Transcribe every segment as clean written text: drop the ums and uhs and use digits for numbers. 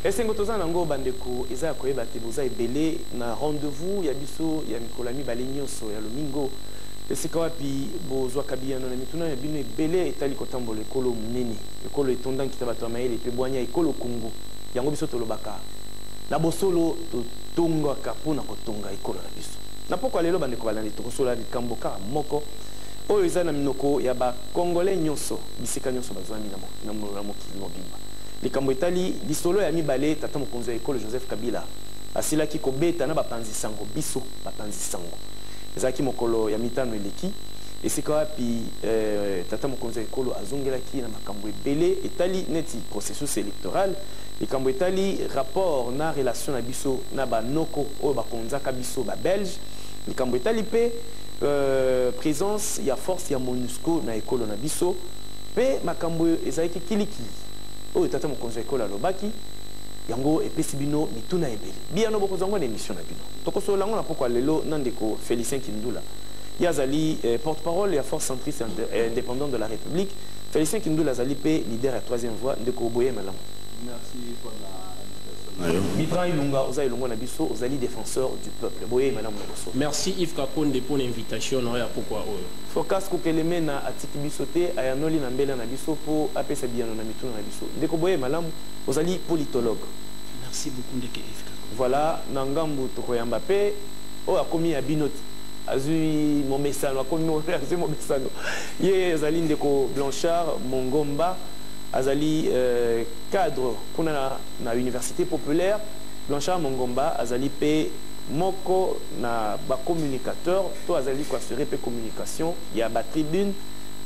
Esengo toza nango bandeko eza ya koyeba te boza ebele na rendez-vous ya biso ya mikolo ya mibale nyonso ya lomingo, esika wapi bozwaka biyano na mituna ya bino ebele etali kotambola ekolo monene, ekolo etonda nkita bato ya mayele mpe bwanya, ekolo Kongo. Yango biso tolobaka na bosolo, totongaka mpona kotonga ekolo na biso. Na pokwa lelo, bandeko balandi, tokosola likambo kaka moko oyo eza na minoko ya Bakongolais nyonso, bisika nyonso bazwami na mokili mobimba. Likambo etali lisolo ya mibale tata mokonzi ya ekolo Joseph Kabila asilaki kobeta na bapanzi sango, biso bapanzi sango. Ezalaki mokolo ya mitano eleki, esika wapi tata mokonzi ya ekolo azongelaki na makambo ebele etali neti processus électoral, likambo etali rapport na relation na biso na banoko oyo bakonzaka biso, Babelge, likambo etali mpe présence ya force ya MONUSCO na ekolo na biso, mpe makambo ezalaki kilikili oyo tata mokonzi ya ekolo alobaki. Yango epesi bino mituna ebele, biyano bokozwa yango na émission na bino. Tokosolola yango na pokwa lelo na ndeko Félicien Kindula. Ye azali porte-parole ya Force centriste indépendante de la République. Félicien Kindula azali mpe leader ya Troisième Voie. Ndeko, boye malamu. Merci mpona invitation na yo. Mitran Ilunga, oza elongo na biso, ozali Défenseur du peuple. Boye malamu na biso. Merci Yves Kakonde pour l'invitation na ya pokwa oyo. Focas Kokelemena atiki biso te, ayanoli na mbela na biso mpo apesa biyano na mituna na biso. Ndeko, boye malamu, ozali politologue. Merci beaucoup, ndeko Yves Kakonde. Voilà, na ngambu tokoyamba mpe oyo akomi ya bino te, azwi momesano, akomi azwi momesano. Ye azali ndeko Blanchard Mongomba, azali cadre kuna na Université populaire. Blanchard Mongomba azali mpe moko na bacommunicateur to azali koassurer mpe communication ya batribune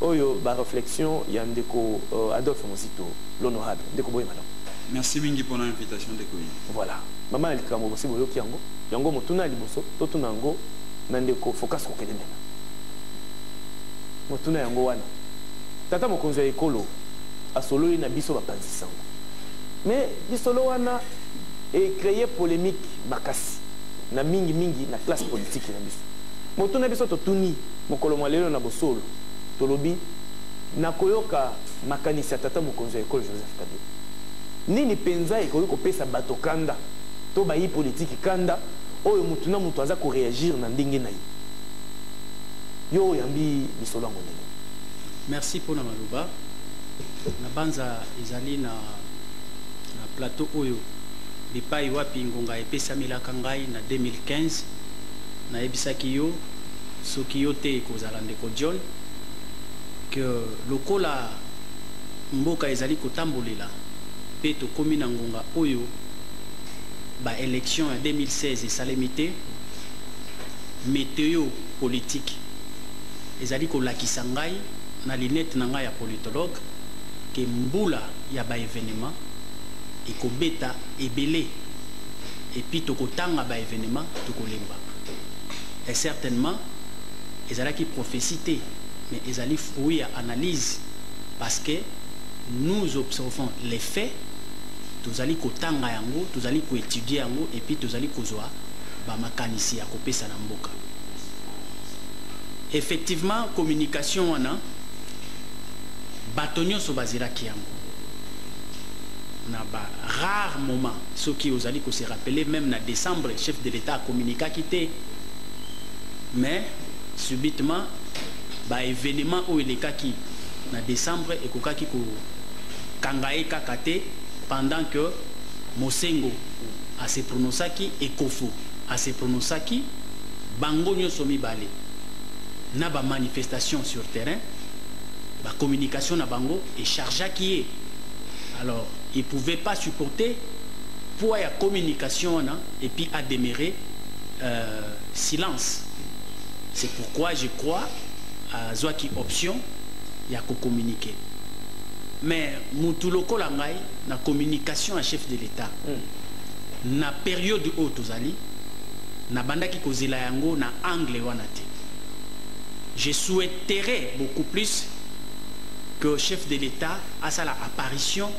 oyo baréflexion ya ndeko Adolphe Mozito, l'honorable. Ndeko, boye malamu. Merci mingi mpona invitation, ndeko Yves. Voilà, mama na likambo bosi boyoki yango. Yango motuna ya liboso totuna yango na ndeko Focas Kokelemena. Motuna yango wana: tata mokonzi ya ekolo asololi na biso bapanzi sango, mais lisolo wana ecréer polémique makasi na mingimingi na classe politique na biso. Motuna biso totuni mokolo mwa lelo na bosolo, tolobi nakoyoka makanisi ya tata mokonzi ya ekolo Joseph Kabila, nini mpenza ekoki kopesa bato kanda to bayi politiki kanda oyo mutu na mutu aza koréagir na ndenge na ye? Yo oyambi lisolo yango ndenge? Merci mpona maloba na banza ezali na plateau oyo bipai wapi ngonga epesamelaka ngai na 2015. Nayebisaki yo, soki yo te ekozala ndeko John, ke lokola mboka ezali kotambolela mpe tokómi na ngonga oyo baélection ya 2016 esalemi te, météo politique ezali kolakisa ngai na lunette na ngai ya politologue ke mbula ya baévénement ekobeta ebele et puis tokotanga baévénement, tokolemba. Et certainement ezalaki prophétie te, mais ezali fruit ya analyse, parce que nous observons les faits, tozali kotanga yango, tozali koétudier yango et puis tozali kozwa bamakanisi ya kopesa na mboka. Effectivement, communication wana bato nyonso bazelaki yango na ba rare moment. Soki ozali kose rappeler, même na décembre chef de l'État acommuniquaki te, mais subitement baévénement oyo elekaki na décembre ekokaki kokanga ye kaka te pendant que Monsengwo ase prononçaki, Ekofo ase prononçaki, bango nyonso mibale na bamanifestation sur terrain, bacommunication na bango echargeaki ye. Alors il pouvait pas supporter poids ya communication wana et puis a demeuré silence. C'est pourquoi je crois azwaki option ya kocommuniquer. Mais mutu lokola ngai, na communication ya chef de l'État na période oyo tozali, nabandaki kozela yango na angle wana te. Je souhaiterais beaucoup plus que chef de l'État asala apparition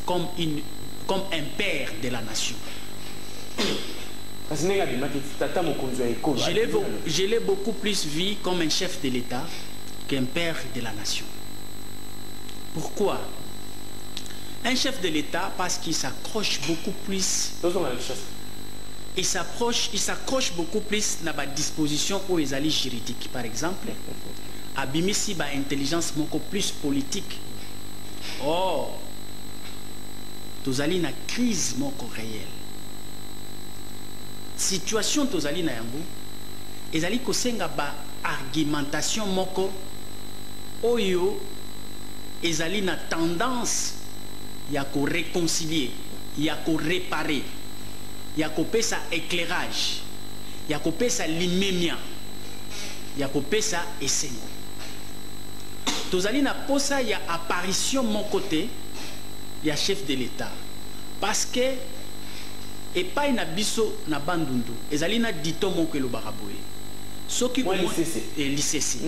comme un père de la nation. Kasi ndenge abimaki tata mokonzi ya ekolo? Je l'ai beaucoup plus vu comme un chef de l'État qu'un père de la nation. Pourquoi? Un chef de l'État, parce qu'il s'accroche beaucoup plus. Il s'approche, il s'accroche beaucoup plus na ba disposition oyo ezali juridique. Par exemple, abimisi ba intelligence moko plus politique. Or, tozali na crise moko réelle. Situation tozali na yango ezali kosenga ba argumentation moko oyo ezali na tendance ya ko réconcilier, ya ko réparer, ya kopesa éclairage, ya kopesa limemia, ya kopesa esengo. Tozali na posa ya apparition moko te ya chef de l'État, parce que epai na biso na Bandundu ezali na dito moko elobaka boye, soki lisese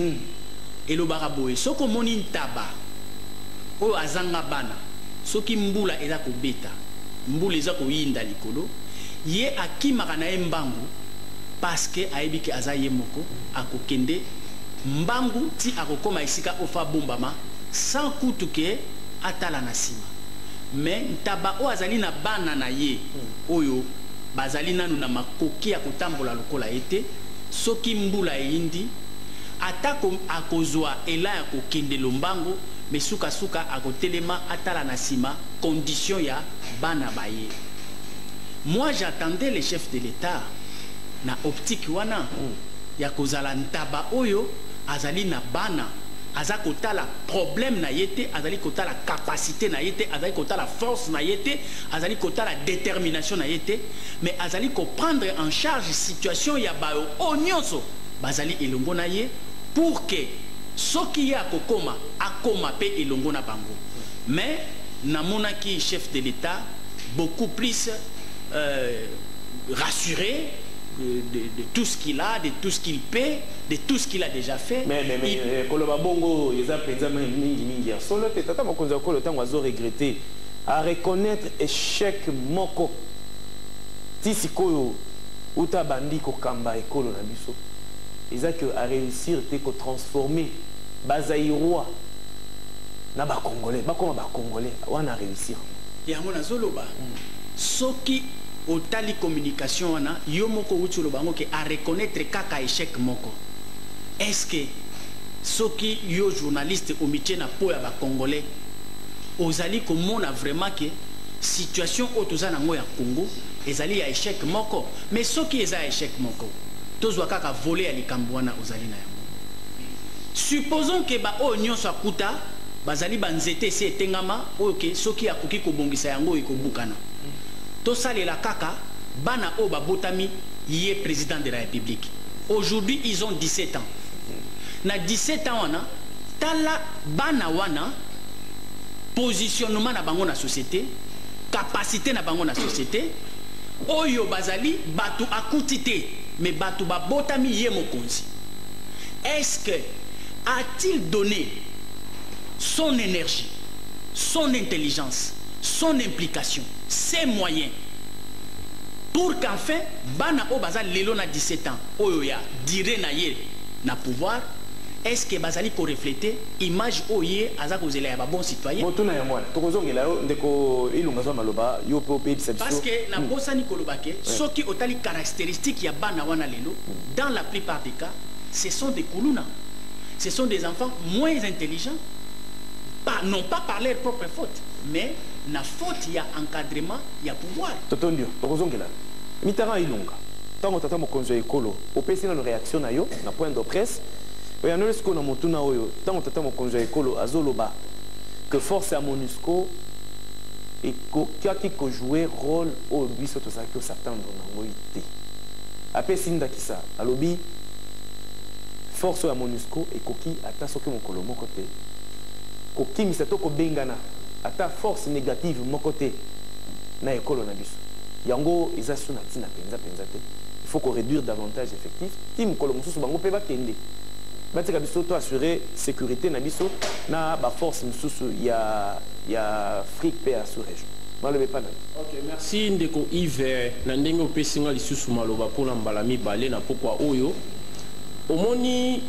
elobaka boye, soki omoni ntaba oyo azanga bana, soki mbula eza kobeta, mbula eza koyinda likolo, ye akimaka na ye mbangu, parce que ayebi ke aza ye moko, akokende mbangu ti akokoma esika ofa bombama sans kutu ke atala na nsima. Mais ntaba oyo azali na bana na ye oyo bazali nanu na makoki ya kotambola lokola ye te, soki mbula eyindi, ata akozwa ela ya kokende lombango, mais sukasuka akotelema atala na nsima condition ya bana baye. Moi, j'attendais le chef de l'État na optique wana ya kozala ntaba oyo azali na bana, aza kotala problème na ye te, azali kotala capacité na ye te, azali kotala force na ye te, azali kotala détermination na ye te, mais azali koprendre en charge situation ya bayo oyo nyonso bazali elongo na ye, pour que soki ye akokoma, akoma mpe elongo na bango. Mais namonaki chef de l'État beaucoup plus rassuré de tout ce qu'il a, de tout ce qu'il paie, de tout ce qu'il a déjà fait. Mais koloba bongo eza mpenza mingi mingi ya solo te. Tata mokonzi ya ekolo, ntango azo regretter, a reconnaître échec moko ti sikoyo uta bandi kokamba ekolo na biso, eza ke aréussir te kotransformer Bazaïrois na Bacongolais, bakoma Bacongolais. Wana réussir. Yango nazoloba, soki otali communication wana, yo moko outi oloba yango ke areconnaître kaka échec moko. Est ce que soki yo journaliste omitie na po ya Bacongolais, ozali komona vraiment ke situation oyo toza nango ya Congo ezali ya échec moko? Mais soki eza ya échec moko, tozwa kaka volet ya likambo wana ozali na yango. Supposons ke baoyo nyonso akuta bazali banzete esi etengama, oyo ke soki akoki kobongisa yango ekobukana. Tosalela kaka bana oyo babotami ye président de la République. Aujourd'hui, ils ont 17 ans. Na 17 ans wana, tala bana wana, positionnement na bango na société, capacité na bango na société, oyo bazali bato akuti te, mais bato babotami ye mokonzi. Est-ce que a-t-il donné son énergie, son intelligence, son implication, ses moyens pour qu'enfin bana oyo baza lelo na 17 ans, oyo ya dire na ye na pouvoir, est-ce que bazali korefléter image oyo ye aza kozela ya babon citoyen? Motuna yango wana tokozongela yo. Ndeko Ilunga, zwa maloba, yo mpe opeyebisa biso. Parce que nabosani koloba ke soki otali caractéristique ya bana wana lelo, dans la plupart des cas, ce sont des kuluna, ce sont des enfants moins intelligents, pas, non pas par leur propre faute, mais na faute ya encadrement ya pouvoir. Totondi yo, tokozongela. Mitterrand Ilunga, ntango tata mokonzi ya ekolo opesi nano réaction na yo na point de presse, oyanoli sikoyo na motuna oyo: ntango tata mokonzi ya ekolo azoloba que force ya MONUSCO ekokaki kojouer rôle oyo biso tozalaki kos'attendre nango te, apesi ndakisa, alobi force oyo ya MONUSCO ekoki ata soki mokolo moko te kokimisa to kobengana ata force négative moko te na ekolo na biso, yango eza so na ntina mpenza mpenza te. Il faut koréduire davantage effectif ti mokolo mosusu bango mpe bakende, batika biso to assurer sécurité na biso na baforce mosusu ya Afrique mpe ya sous région. Maloba epa na yo. Ok, merci ndeko Yves na ndenge opesi nga lisusu maloba mpona mbala mibale na pokwa oyo. Omoni,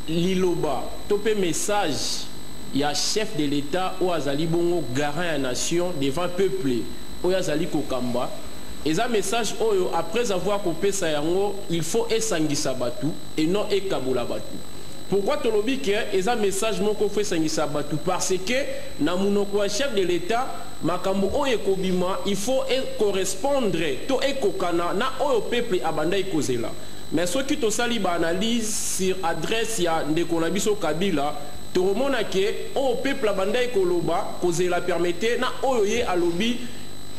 liloba to mpe message Ya chef de l'État oyo azali bongo garant ya nation devant peuple oyo azali kokamba, eza message oyo, après avoir kopesa yango, il faut esangisa bato et non ekabola bato. Pourquoi tolobi ke eza message moko faut esangisa bato? Parce que na monoko ya chef de l'État, makambo oyo ekobima, il faut ecorrespondre to ekokana na oyo peuple abandaki kozela. Mais soki tosali baanalyse sur adresse ya ndeko na biso Kabila, tokomona ke oyo peuple abandaki koloba, kozela, permete na oyo ye alobi,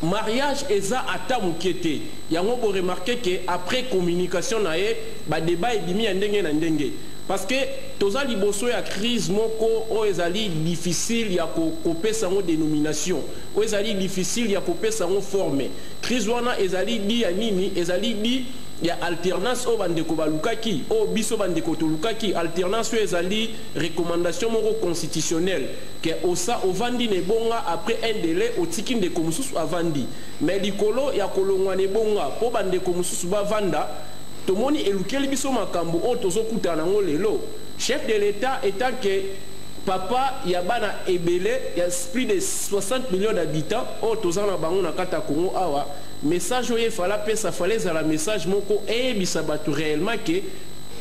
mariage eza ata moke te. Yango boremarquer ke après communication na ye, badébat ebimi ya ndenge na ndenge, parce que toza liboso ya crise moko oyo ezali difficile ya kopesa yango dénomination, oyo ezali difficile ya kopesa yango forme. Crise wana ezali di ya nini? Ezali di ya alternance oyo bandeko balukaki, oyo biso bandeko tolukaki. Alternance oyo ezali recommandation moko constitutionnelle ke osa ovandi na ebonga, après un délai otiki ndeko mosusu avandi. Mais likolo ya kolongwa na ebonga mpo bandeko mosusu bavanda, tomoni elukeli biso makambo oyo tozokutana nango lelo. Chef de l'État, étant que papa ya bana ebele ya plus de 60 millions d'habitants oyo toza na bango na kati ya Congo awa, message oyo efala apesa, fala ezala message moko eyebisa bato réellement ke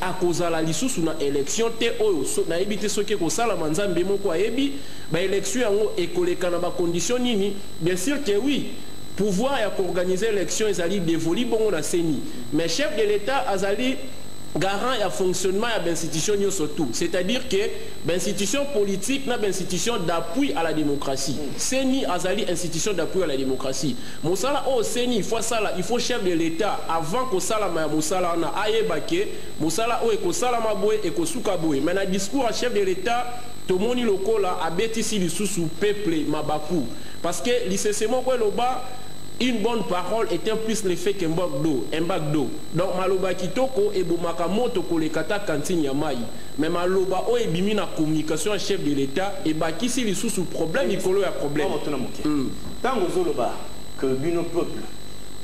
akozala lisusu na élection te. Oyo so, nayebi te soki ekosalama, Nzambe moko ayebi baélection yango ekoleka na bacondition nini. Bien sûr que oui, pouvoir ya koorganiser élection ezali dévolu bongo na CENI, mais chef de l'État azali garant ya fonctionnement ya bainstitution nyonso tout, c'est-à-dire que bainstitution politique na bainstitution d'appui à la démocratie. CENI azali institution d'appui à la démocratie. Mosala oyo CENI il faut asala, il faut chef de l'État, avant kosalama ya mosala wana, ayeba ke mosala oyo ekosalama boye, ekosuka boye. Mais na discours ya chef de l'État, tomoni lokola abetisi lisusu peuple mabaku, parce que lisese moko eloba: "Une bonne parole est un plus l'effet qu'un bac d'eau, un bac d'eau." Donc maloba kitoko ebomaka moto koleka ta cantine ya mai. Mais maloba oyo ebimi na communication ya chef de l'État ebakisi lisusu problème likolo ya problème. Motuna moke. Ntango ozoloba ke bino peuple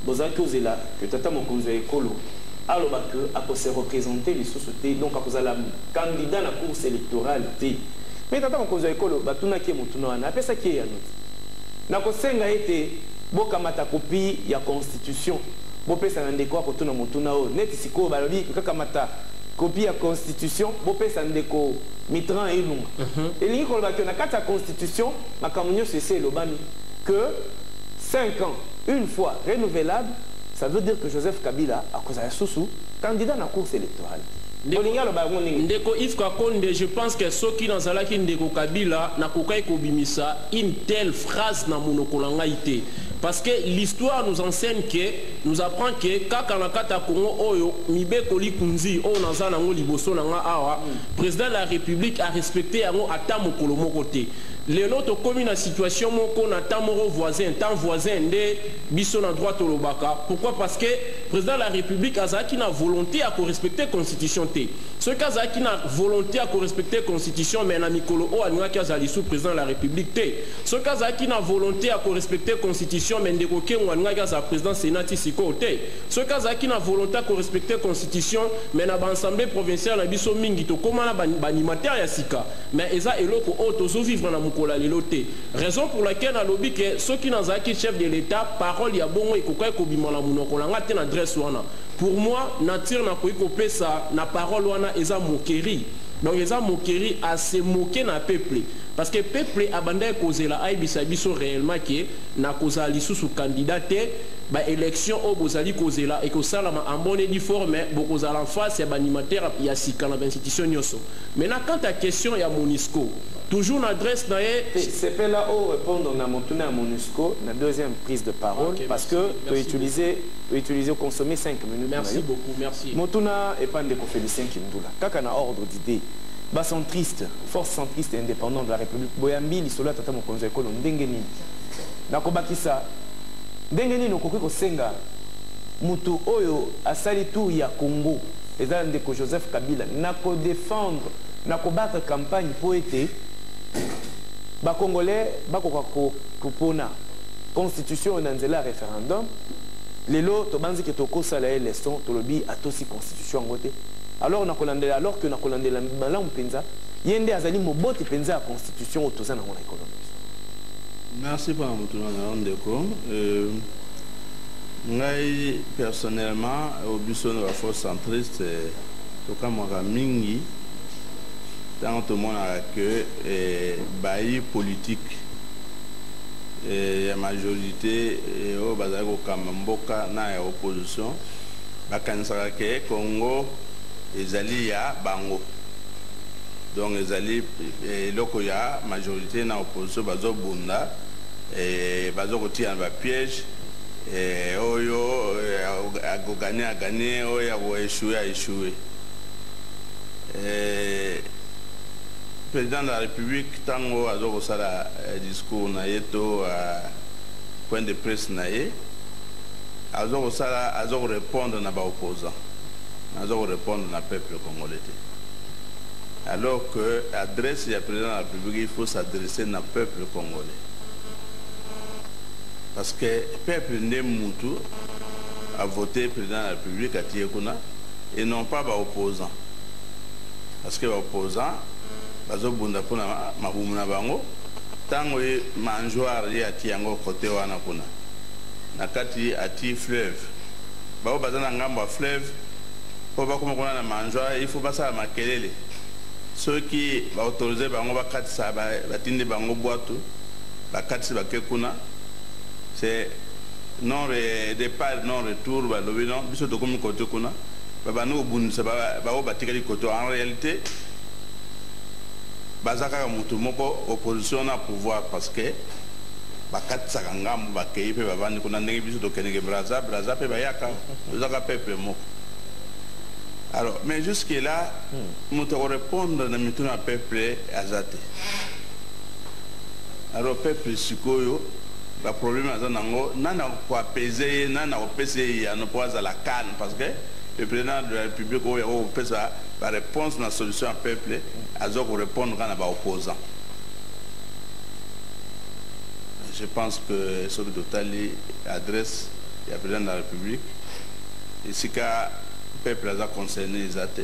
bozalaki ozela ke tata mokonzi ya ekolo aloba ke akose représenter lisusu te, donc akozala candidat na course électorale te, mais tata mokonzi ya ekolo, batunaki ye motuna wana, apesaki ye yano te. Nakosenga ete bokamata kopi ya constitution, bopesa na ndeko akotuna motuna oyo. Neti sikoyo balobi kakamata kopi ya constitution, bopesa ndeko Mitran Ilunga, elingi koloba ke na kati ya constitution makambo nyonso esi elobami que 5 ans une fois renouvelable. Ça veut dire que Joseph Kabila akozala susu candidat na course électorale. Olingi aloba yango ndenge? Ndeko Yves Kakonde, je pense que soki nazalaki ndeko Kabila, nakokaki kobimisa une telle phrase na monoko na ngai te, parce que l'histoire nous enseigne que, nous apprend que kaka na kati ya Congo oyo, mibeko likunzi oyo naza nango liboso na nga awa, président de la République a respecté yango ata mokolo moko te. Lelo tokomi na situation moko na temps moko voisin, temps voisin nde biso na droit tolobaka. Pourquoi? Parce que président de la République azalaki na volonté ya korespecter constitution te. Soki azalaki na volonté ya korespecter constitution, mais na mikolo oyo alingaki azala lisusu président de la République te. Soki azalaki na volonté ya korespecter constitution, mais ndeko Kengo alingaki azala président Sénat ti sikoyo te. Soki azalaki na volonté ya korespecter constitution, mais na baassemblée provinciale na biso mingi tokóma na baanimateur ya sika. Mais eza eloko oyo tozovivre na mokolo ya lelo te. Raison pour laquelle nalobi ke soki nazalaki chef de l'État, parole ya bongo ekokaki kobima na monoko na nga te na adresse wana. Pour moi, nature nakoki kopesa na parole wana eza moquerie. Donc eza moquerie, ase moquer na peuple, parce que peuple abandaki kozela ayebisa biso réellement ke nakozala lisusu candidat te, baélection oyo bozali kozela ekosalama en bonne et due forme, bokozala en face ya baanimateur ya sika na bainstitution nyonso. Maintenant, quant à question ya MONUSCO, toujours na adresse na ye. Sepela o répondre na motuna ya MONUSCO na deuxième prise de parole, parce que tu utiliser utiliser consommer 5 minutes. Merci beaucoup, merci. Motuna epa ndeko Félicien Kindula, kaka na ordre d'idée, bacentriste, Force centriste indépendante de la République, boyambi lisolo ya tata mokonzi ya ekolo ndenge nini? Nakobakisa, ndenge nini okoki kosenga motu oyo asali tour ya Congo, eza ndeko Joseph Kabila, na kodéfendre, na kobattre campagne mpo ete bacongolais bakoka kopona constitution oyo na nzela ya référendum? Lelo tobanzi ke tokosala ye leçon, tolobi atosi constitution yango te. Alors nakolandela, alors que nakolandela malamu mpenza. Ye nde azali moboti mpenza ya constitution oyo toza nango na ekolo na biso. Merci mpona motuna na yo, ndeko. Ngai personnellement, oyo biso na baforce centriste, tokamwaka mingi ntango tomonaka ke bayi politique ya majorité oyo bazali kokamba mboka na ya opposition bakanisaka ke Congo ezali ya bango. Donc ezali eloko ya majorité na opposition bazobunda, bazokotia na bapiège, oyo akogagner agagner, oyo akoéchouer aéchouer. Président de la République, ntango azokosala discours na ye to point de presse na ye, azokosala, azokorépondre na baopposant, azokorépondre na peuple congolais te, alors que adresse ya président de la République, il faut s'adresser na peuple congolais, parce que peuple nde mutu a voté président de la République, atie kuna, et non pas baopposant, parce que baopposant bazobunda mpona mabumu na bango. Ntango ye mangeoire, ye atie yango kote wana kuna na kati, atie fleuve. Bao baza na ngambo ya fleuve, mpo bakoma kuna na mangeoire, il faut basala makelele. Soki baautoriser bango bakatisa, batindi bango bwato, bakatisi, bake kuna, c'est non départ non retour. Balobi non, biso tokomi kote kuna, babandi kobundisa bao batikali kote. En réalité, baza kaka motu moko, opposition na pouvoir, parce que bakatisaka ngambo, bakei mpe bavandi kuna. Ndenge biso tokendeke Braza, Braza mpe bayaka, tozaka peuple moko. Alors, mais jusque là, moto akorépondre na mituna ya peuple aza te. Alors peuple sikoyo, baproblème aza nango, nani akoapaiser ye? Nani akopesa ye yano mpo azala calme? Parce que le président de la République oyo akokopesa baréponse na solution ya peuple, aza korépondre kaka na baopposant. Je pense que soki totali adresse ya président de la République, esika peuple aza concerné eza te.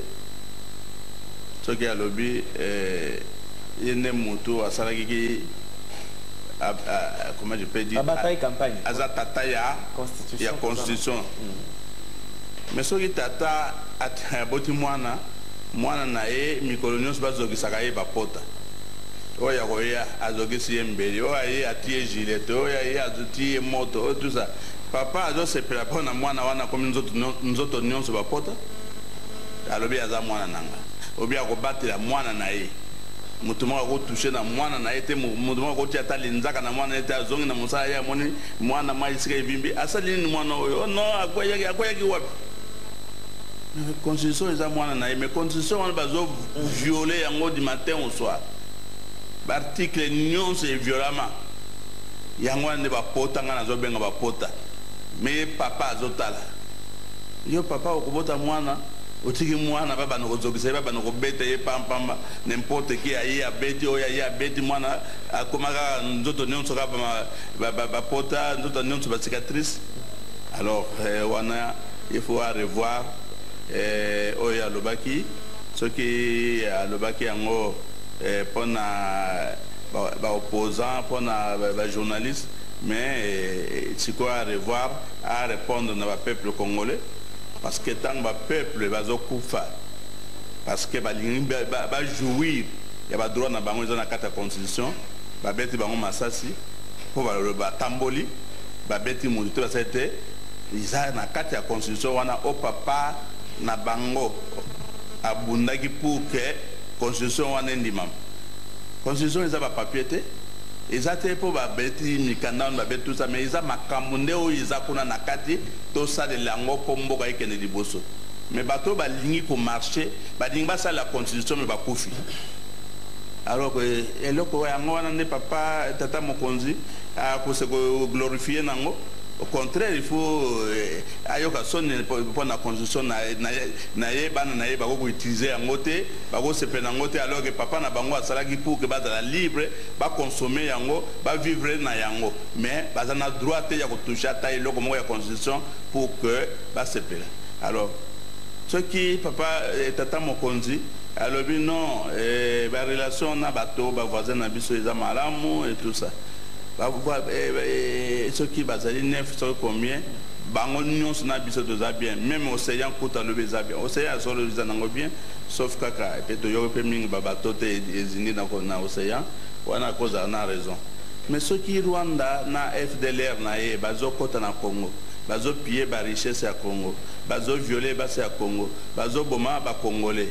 Soki alobi ye nde motu asalaki ki, comment je peux dire, abataki campagne. Aza tata ya constitution. Ya constitution. Mais soki tata aboti mwana, mwana na ye mikolo nyonso bazokisaka ye bapota, oyo akoya azokisi ye mbeli, oyo aye atie gilet, oyo aye atie ye moto, oyo tout ça, papa azosepela mpo na mwana wana akomi nzoto nyonso bapota. Alobi aza mwana na nga, obi akobatela mwana na ye, moto moko akotoucher na mwana na ye te, moto moko akotia ata linzaka na mwana ye te. Azongi na mosala ye, amoni mwana mwa esika evimbi, asali nini mwana oyo? Oh non, akweyaki wapi? Constitution eza mwana na ye, mais constitution wana bazovioler yango du matin au soir, baarticle nyonso eviolama. Yango wana nde bapota ngai nazobenga bapota. Mais papa azotala yo, papa okobota mwana, otiki mwana, babanda kozokisa ye, babanda kobeta ye pampamba, n'importe qui aye abeti, oyo aye abeti, mwana akoma kaka nzoto nyonso kaka bapota, nzoto nyonso bacicatrice. Alors wana il faut revoir oyo alobaki. Soki alobaki yango mpona baopposant, mpona bajournaliste, mais sikoyo à revoir, à répondre na bapeuple congolais, parce que ntango bapeuple bazokufa parce que balingi bajouir ya badroit na bango eza na kati ya constitution, babeti bango masasi mpo batamboli, babeti motu te, basali te, eza na kati ya constitution wana o papa na bango abundaki pour que constitution wana endimama. Constitution eza bapapier te, eza te mpo babeti mikanda wana, babeti tout ça, mais eza makambo nde oyo eza kuna na kati, tosalela yango mpo mboka ekende liboso. Mais bato oyo balingi komarcher, balingi basalela constitution, mais bakufi. Alors que eloko yango wana nde papa tata mokonzi akose koglorifier nango. Au contraire, il faut ayoka soni mpo na constitution na ye. Bana na ye bakokoutiliser yango te, bakosepela yango te, alors que papa na bango asalaki pour que bazala libre, baconsommer yango, bavivre na yango, mais baza na droit te ya kotoucher ata eloko moko ya constitution pour que basepela. Alors soki papa tata mokonzi Alobi non, eh, ba relation na bato ba voisin na biso eza malamu et tout ça. Soki bazali neuf, soki combien, bango nyonso na biso toza bien. Même océan kuta, alobi eza bien. Océan ya solo eza nango bien, sauf kaka epe toyoki mpe mingi babato te ezindi na océan wana. Kozala na raison, mais soki Rwanda na FDLR na ye bazokɔta na Congo, bazopiller barichesse ya Congo, bazovioler basi ya Congo, bazoboma Bacongolais,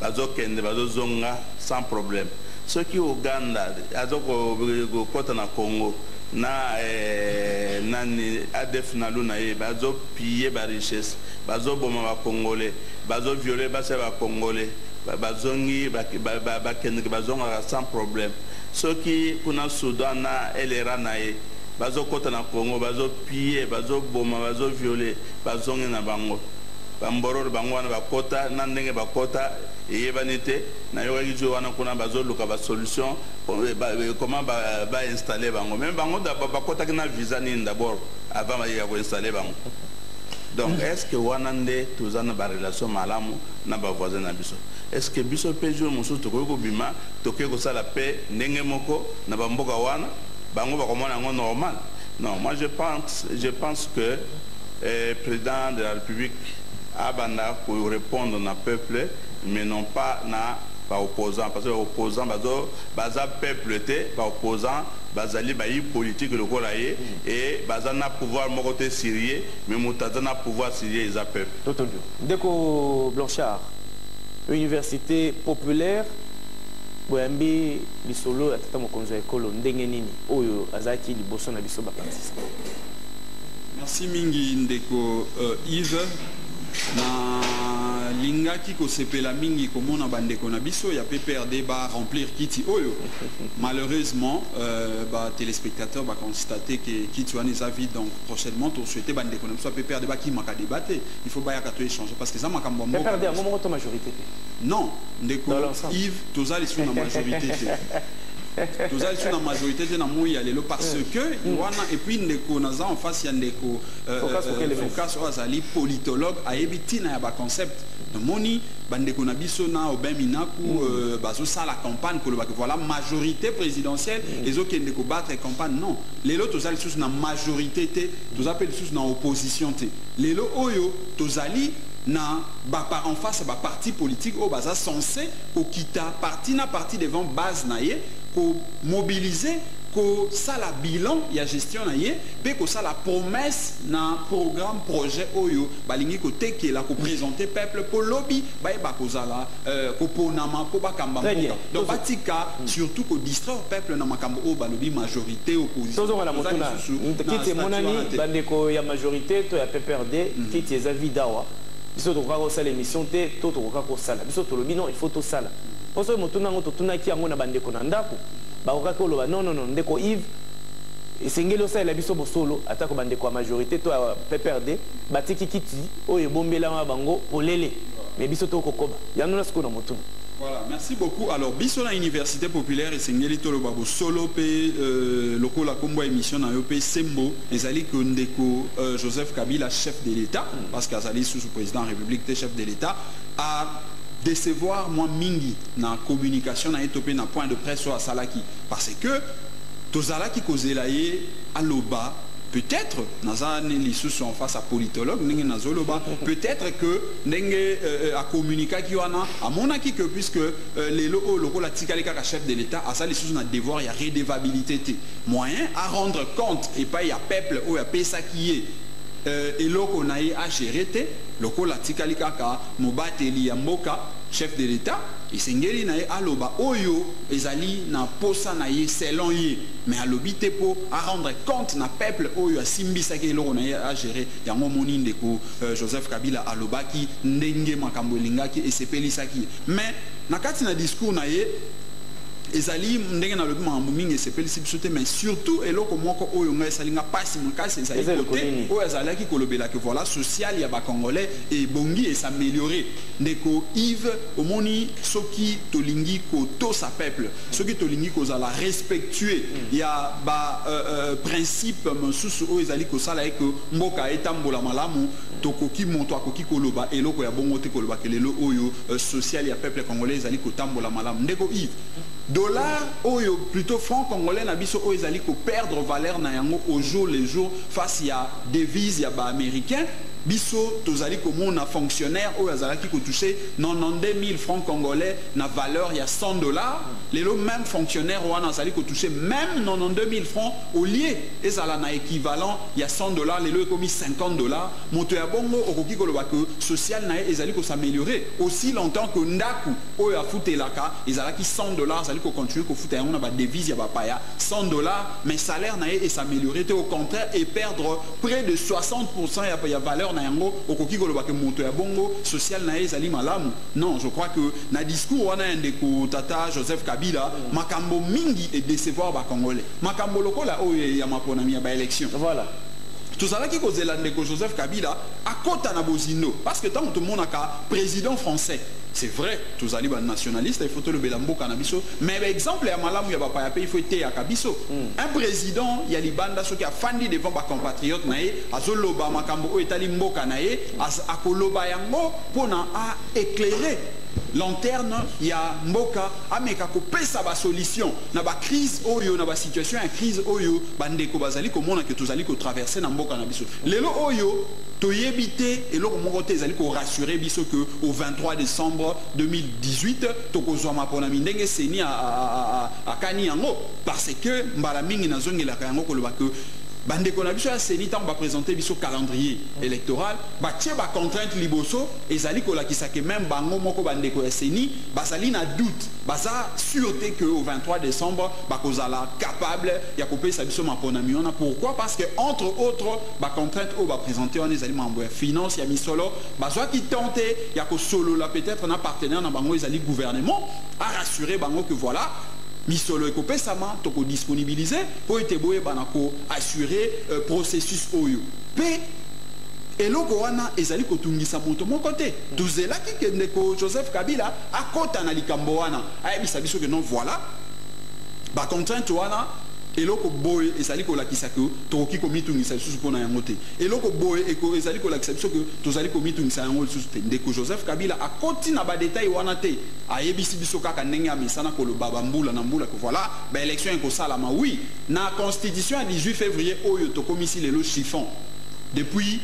bazokende, bazozonga sans problème. Soki Uganda azokokɔta na Congo na nani, ADF NALU na ye, bazopiller barichesse, bazoboma Bacongolais, bazovioler basi ya Bacongolais, bazongi, bakendeke, bazongaka sans problème. Soki kuna Soudan na LRA na ye bazokɔta na Congo, bazopiller, bazoboma, bazovioler, bazongi na bango. Bambororo bango wana bakɔta na ndenge bakɔta eyebani te. Nayokaki jour wana kuna bazoluka basolution comment bainstaller bango. Même bango bakɔtaki na visa nini d'abord avant ya koinstaller bango? Donc est ce que wana nde toza na barelation malamu na bavoisin na biso? Est ce que biso mpe jour mosusu tokoki kobima, tokoki kosala mpe ndenge moko na bamboka wana, bango bakomona yango normal? Non, moi je pense que président de la République abanda korépondre na peuple, mais non pas na baopposant, parce que baopposant baza peuple te. Baopposant bazali bayi politique lokola ye e baza na pouvoir moko te sur ye, mais moto aza na pouvoir sur ye eza peuple. Totondio ndeko Blanchard, Université populaire, boyambi lisolo ya tata mokonzi ya ekolo ndenge nini oyo azalaki liboso na biso baparticipant? Merci mingi, ndeko Yves. Nalingaki kosepela mingi komona bandeko na biso ya PPRD baremplir kiti oyo. Malheureusement, batéléspectateur baconstater ke kiti wana eza vide. Donc prochainement tosouhaite bandeko na biso ya PPRD bakimaka débat te, il faut bayaka to échanger, parce que eza makambo ya mboka. PPRD yango moko to majorité te? Non, ndeko Yves, toza lisusu na majorité te, toza lisusu na majorité te na moi ya lelo, parce que wana, et puis ndeko naza en face ya ndeko Focas oyo azali politologue, ayebi ntina ya baconcept. Namoni bandeko na biso na Aubin Minaku bazosala campagne kolobaka voilà, majorité présidentielle ezokende kobattre campagne. Non, lelo toza lisusu na majorité te, toza mpe lisusu na opposition te. Lelo oyo tozali na ba, en face ya baparti politique oyo baza censé kokita parti na parti devant base na ye, komobiliser, kosala bilan ya gestion na ye mpe kosala promesse na programme, projet oyo balingi kotekela, koprésenter peuple mpo lobi bayeba kozala koponama mpo bakamba mboka. Donc batika surtout kodistraire peuple na makambo oyo balobi majorité, opposition. Tozonga na motuna. Kiti emonani, bandeko ya majorité to ya PPRD, kiti eza vide awa. Biso tokoka kosala émission te to tokoka kosala? Biso tolobi non, il faut tosala, mpo soki motuna yango totunaki yango na bandeko na ndako, bakokaki koloba non, non, non, ndeko Yves, esengeli osalela biso bosolo. Atako bandeko ya majorité to ya PPRD batiki kiti oyo ebombelama bango polele, mais biso tokokoba yango na sikoyo na motuna. Voilà, merci beaucoup. Alors, biso na Université populaire, esengeli toloba bosolo pe lokola kombo ya émission na yo pe sembo ezali ke ndeko Joseph Kabila, chef de l'État, parce qu'azali sous président de la République te, chef de l'État, a décevoir moi mingi na communication na ye to pe na point de presse oyo asalaki, parce que tozalaki kozela ye aloba peut-être, naza ne lisusu en face à politologue ndenge nazoloba, peut-être que ndenge acommuniquaki wana, amonaki que puisque lelo oyo lokola atikali kaka chef de l'État, aza lisusu na devoir ya redevabilité te, moyen à rendre compte epai ya peuple oyo apesaki ye eloko na ye agérer te. Lokola atikali kaka mobateli ya mboka, chef de l'État, esengeli na ye aloba oyo ezali na posa na ye selon ye, mais alobi te mpo arendre compte na peuple oyo asimbisaki eloko na ye agérer. Yango omoni ndeko Joseph Kabila alobaki ndenge makambo elingaki esepelisaki ye, mais na kati na discours na ye Ezali ndenge nalobi, makambo mingi esepelisi biso te, mais surtout eloko moko oyo ngai esali nga mpasi makasi ezali Eza eloko kote nini? Oyo azalaki kolobela ke voilà, social ya bacongolais ebongi, es'améliorer. Ndeko Yves, omoni, soki tolingi kotosa peuple, soki tolingi kozala respectueux ya ba principe mosusu oyo ezali kosala eke mboka etambola malamu, tokoki, moto akoki koloba eloko ya bongo te, koloba ke lelo oyo social ya peuple congolais ezali kotambola malamu. Ndeko Yves, dollar oyo, plutôt franc congolais na biso oyo ezali koperdre valeur na yango au jour le jour face ya devise ya baaméricain, biso tozali komona fonctionnaire oyo azalaki kotouche 92 000 francs congolais na valeur ya 100 $, lelo même fonctionnaire wana azali kotouche même 92 000 francs, au lieu ezala na équivalent ya 100 $, lelo ekomi 50 $. Moto ya bongo, okoki koloba ke social na ye ezali kos'améliorer aussi longtemps que ndako oyo afutelaka ezalaki 100 $, azali kocontinue kofuta yango na badevise ya bapaya 100 $, mais salaire na ye es'améliorer te, au contraire eperdre près de 60 ya valeur na yango, okoki koloba ke moto ya bongo social na ye ezali malamu? Non, je crois que na discours wana ya ndeko tata Joseph Kabila, makambo mingi edécevoir bacongolais, makambo lokola oyo ya maponami ya baélection. Tozalaki kozela ndeko Joseph Kabila akota na bozindo, parce que ntango tomonaka président français, c'est vrai, tozali banationaliste, il faut tolobela mboka na biso, mais baexemple ya malamu ya bapaya mpe il faut eteyaka biso. Un président ya libanda, soki afandi devant bacompatriote na ye, azoloba makambo oyo etali mboka na ye, akoloba yango mpona aéclairer lanterne ya mboka, ameka kopesa basolution na bacrise oyo, na basituation ya crise oyo bandeko bazali komona ke tozali kotraverse na mboka na biso lelo oyo. Toyebi te, eloko moko te ezali korassure biso ke au 23 décembre 2018 tokozwa maponami ndenge CENI akani yango, parce que mbala mingi nazongelaka yango koloba ke bandeko na biso ya CENI, ntango baprésente biso calendrier électoral, batie bacontrainte liboso. Ezali kolakisa ke même bango moko bandeko ya CENI bazali na doute, baza sûr te que au 23 décembre bakozala capable ya kopesa biso maponami wana. Pourquoi? Parce que entre autres bacontrainte oyo baprésente wana ezali makambo ya finance, ya misolo. Bazwaki temps te ya kosolola peut-être na partenaire na bango, ezali gouvernement, arassurer bango que voilà, misolo ekopesama, tokodisponibilize mpo ete boyebana koassure processus oyo. Mpe eloko wana ezali kotungisa moto moko te. Tozelaki ke ndeko Joseph Kabila akɔta na likambo wana, ayebisa biso ke non, voilà, bacontrainte wana, eloko boye ezali kolakisa ke tokoki komitungisa lisusu mpona yango te, eloko boye ezali kolakisa biso ke tozali komitungisa yango lisusu te. Ndeko Joseph Kabila akoti na badetail wana te, ayebisi biso kaka ndenge amesana koloba bambula na mbula ke voilà, baélection ekosalama. Oui, na constitution ya 18 février oyo tokomisi lelo chiffon, depuis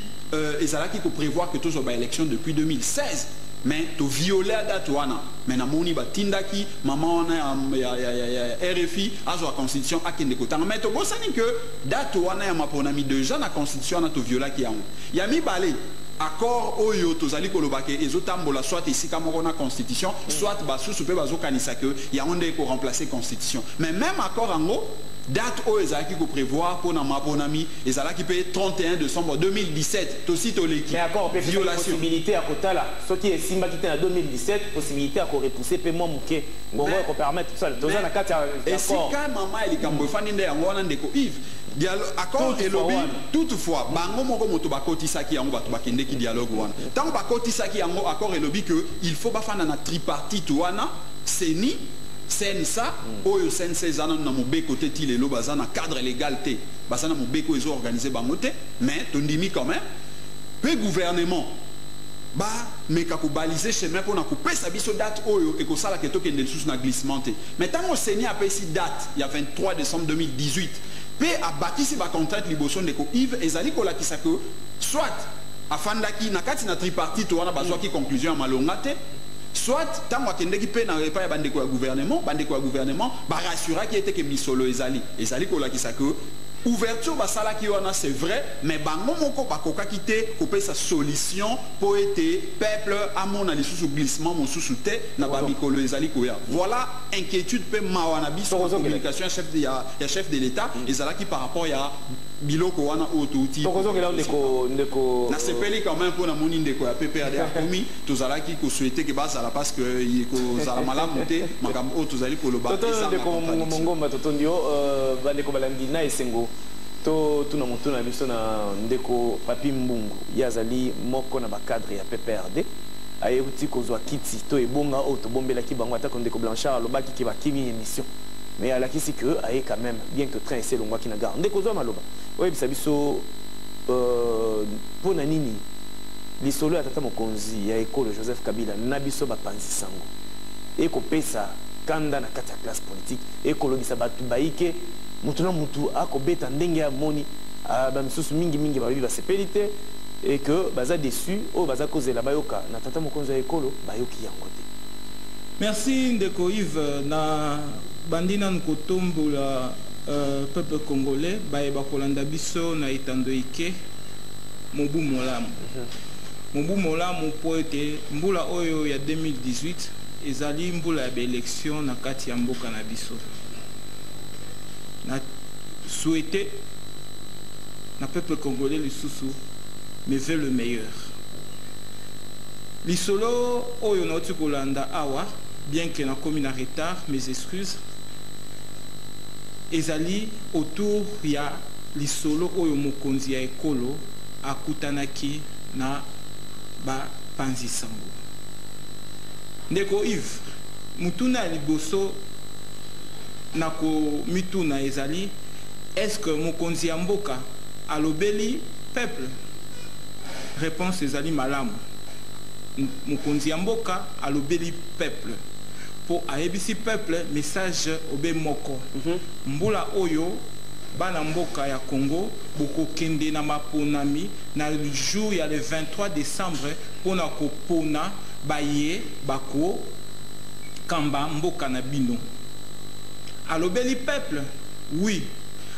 ezalaki koprévoir que tozwa baélection depuis 2016, mais toviole date wana. Mais namoni batindaki mama wana ya RFI azwa constitution, akende kotanga, mais tobosani ke date wana ya maponami, déjà na constitution wana toviolaki yango. Ya mibale, accord oyo tozali koloba ke ezotambola soit esika moko na constitution, soit basusu mpe bazokanisa ke yango nde ekoremplace constitution, mais même accord yango, date oyo ezalaki koprévoir mpona maponami ezalaki mpe 31 décembre 2017. Tosi toleki. Mais accord mpe violation. Possibilité ya kotala soki esimbaki te na 2017, possibilité ya korepousser mpe mwa moke ngongo ya kopermettre tosala, toza na kati ya accord. Esika mama ya likambo efandi nde yango wana, ndeko Yves. Accord elobi, toutefois bango moko moto bakotisaki yango, bato bakendeki dialogue wana, ntango bakotisaki yango, accord elobi ke il faut bafanda na tripartite wana, CENI, CNSA. Oyo CNSA eza nanu na mobeko te ti lelo, baza na cadre légal te, baza na mobeko ezoorganize bango te, mais tondimi quand même mpe gouvernement bameka kobaliser chemin mpona kopesa biso date oyo ekosalaka tokende lisusu na glissement te. Mais ntango CENI apesi date ya 23 décembre 2018 mpe abakisi bacontrainte liboso, ndeko Yves, ezali kolakisa ke soit afandaki na kati na tripartite wana, bazwaki conclusion ya malonga te, soit ntango akendeki mpe na epai ya bandeko ya gouvernement, bandeko ya gouvernement barassuraki ete ke misolo ezali. Ezali kolakisa ke ouverture basalaki wana, c'est vrai, mais bango moko bakokaki te kopesa solution mpo ete peuple amona lisusu glissement mosusu te na bamikolo ezali koya. Voilà inquiétude mpe mawa na biso. Communication ya chef de l'État ezalaki par rapport ya Biloko wana oyo touti. Tokozongela ndeko, ndeko. Nasepeli quand même mpo namoni ndeko ya PPRD akomi. Tozalaki kosouhaiter ke bazala, parce que ekozala malamu te makambo oyo tozali koloba. Ndeko Mongomba, totondi yo. Bandeko balandi, na esengo to tuna motu na biso na ndeko Papi Mbungu. Ye azali moko na bacadre ya PPRD, ayeuti kozwa kiti to ebonga oyo tobombelaki bango, atako ndeko Blanchard alobaki ke bakimi émission, mais alakisi ke aye quand même, bien que train esi elongwaki na gare. Ndeko, ozwa maloba, oyebisa biso mpo na nini lisolo ya tata mokonzi ya ekolo Joseph Kabila na biso bapanzi sango ekopesa kanda na kati ya classe politique, ekolobisa bato bayike, mutu na mutu akobeta ndenge amoni. Bamisusu mingimingi balobi basepeli te et que baza déçu. Oyo baza kozela bayoka na tata mokonzi ya ekolo, bayoki yango te. Merci, ndeko Yves. Na bandi nanu kotombola peuple congolais bayeba kolanda biso na etando eke. Mobu molamu, mobu molamu, mpo ete mbula oyo ya 2018 ezali mbula ya baélection na kati ya mboka na biso. Na souhaite na peuple congolais lisusu mais veut le meilleur. Lisolo oyo nauti kolanda awa, bien que nakomi na retard, mes excuses, ezali autour ya lisolo oyo mokonzi ya ekolo akutanaki na bapanzi sango. Ndeko Yves, mutuna ya liboso na komituna ezali: est-ce que mokonzi ya mboka alobeli peuple? Réponse ezali malamu. Mokonzi ya mboka alobeli peuple, mpo ayebisi peuple message obe moko: mbula oyo, bana mboka ya Congo, bokokende na maponami na jour ya le 23 décembre mpona kopona baye bakokamba mboka na bino. Alobeli peuple, oui,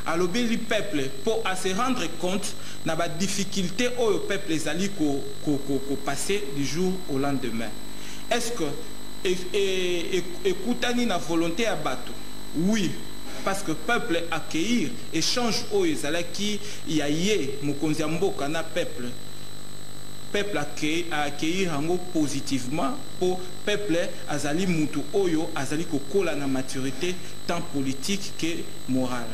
alobeli peuple mpo ase rendre compte na badifficulté oyo peuple ezali kopasser du jour au lendemain. Est ce que ekutani na volonté ya bato? Oui, parce que peuple accueillir échange oyo ezalaki ya ye mokonzi ya mboka na peuple, peuple accueillir yango positivement, mpo peuple azali mutu oyo azali kokola na maturité, tant politique que morale.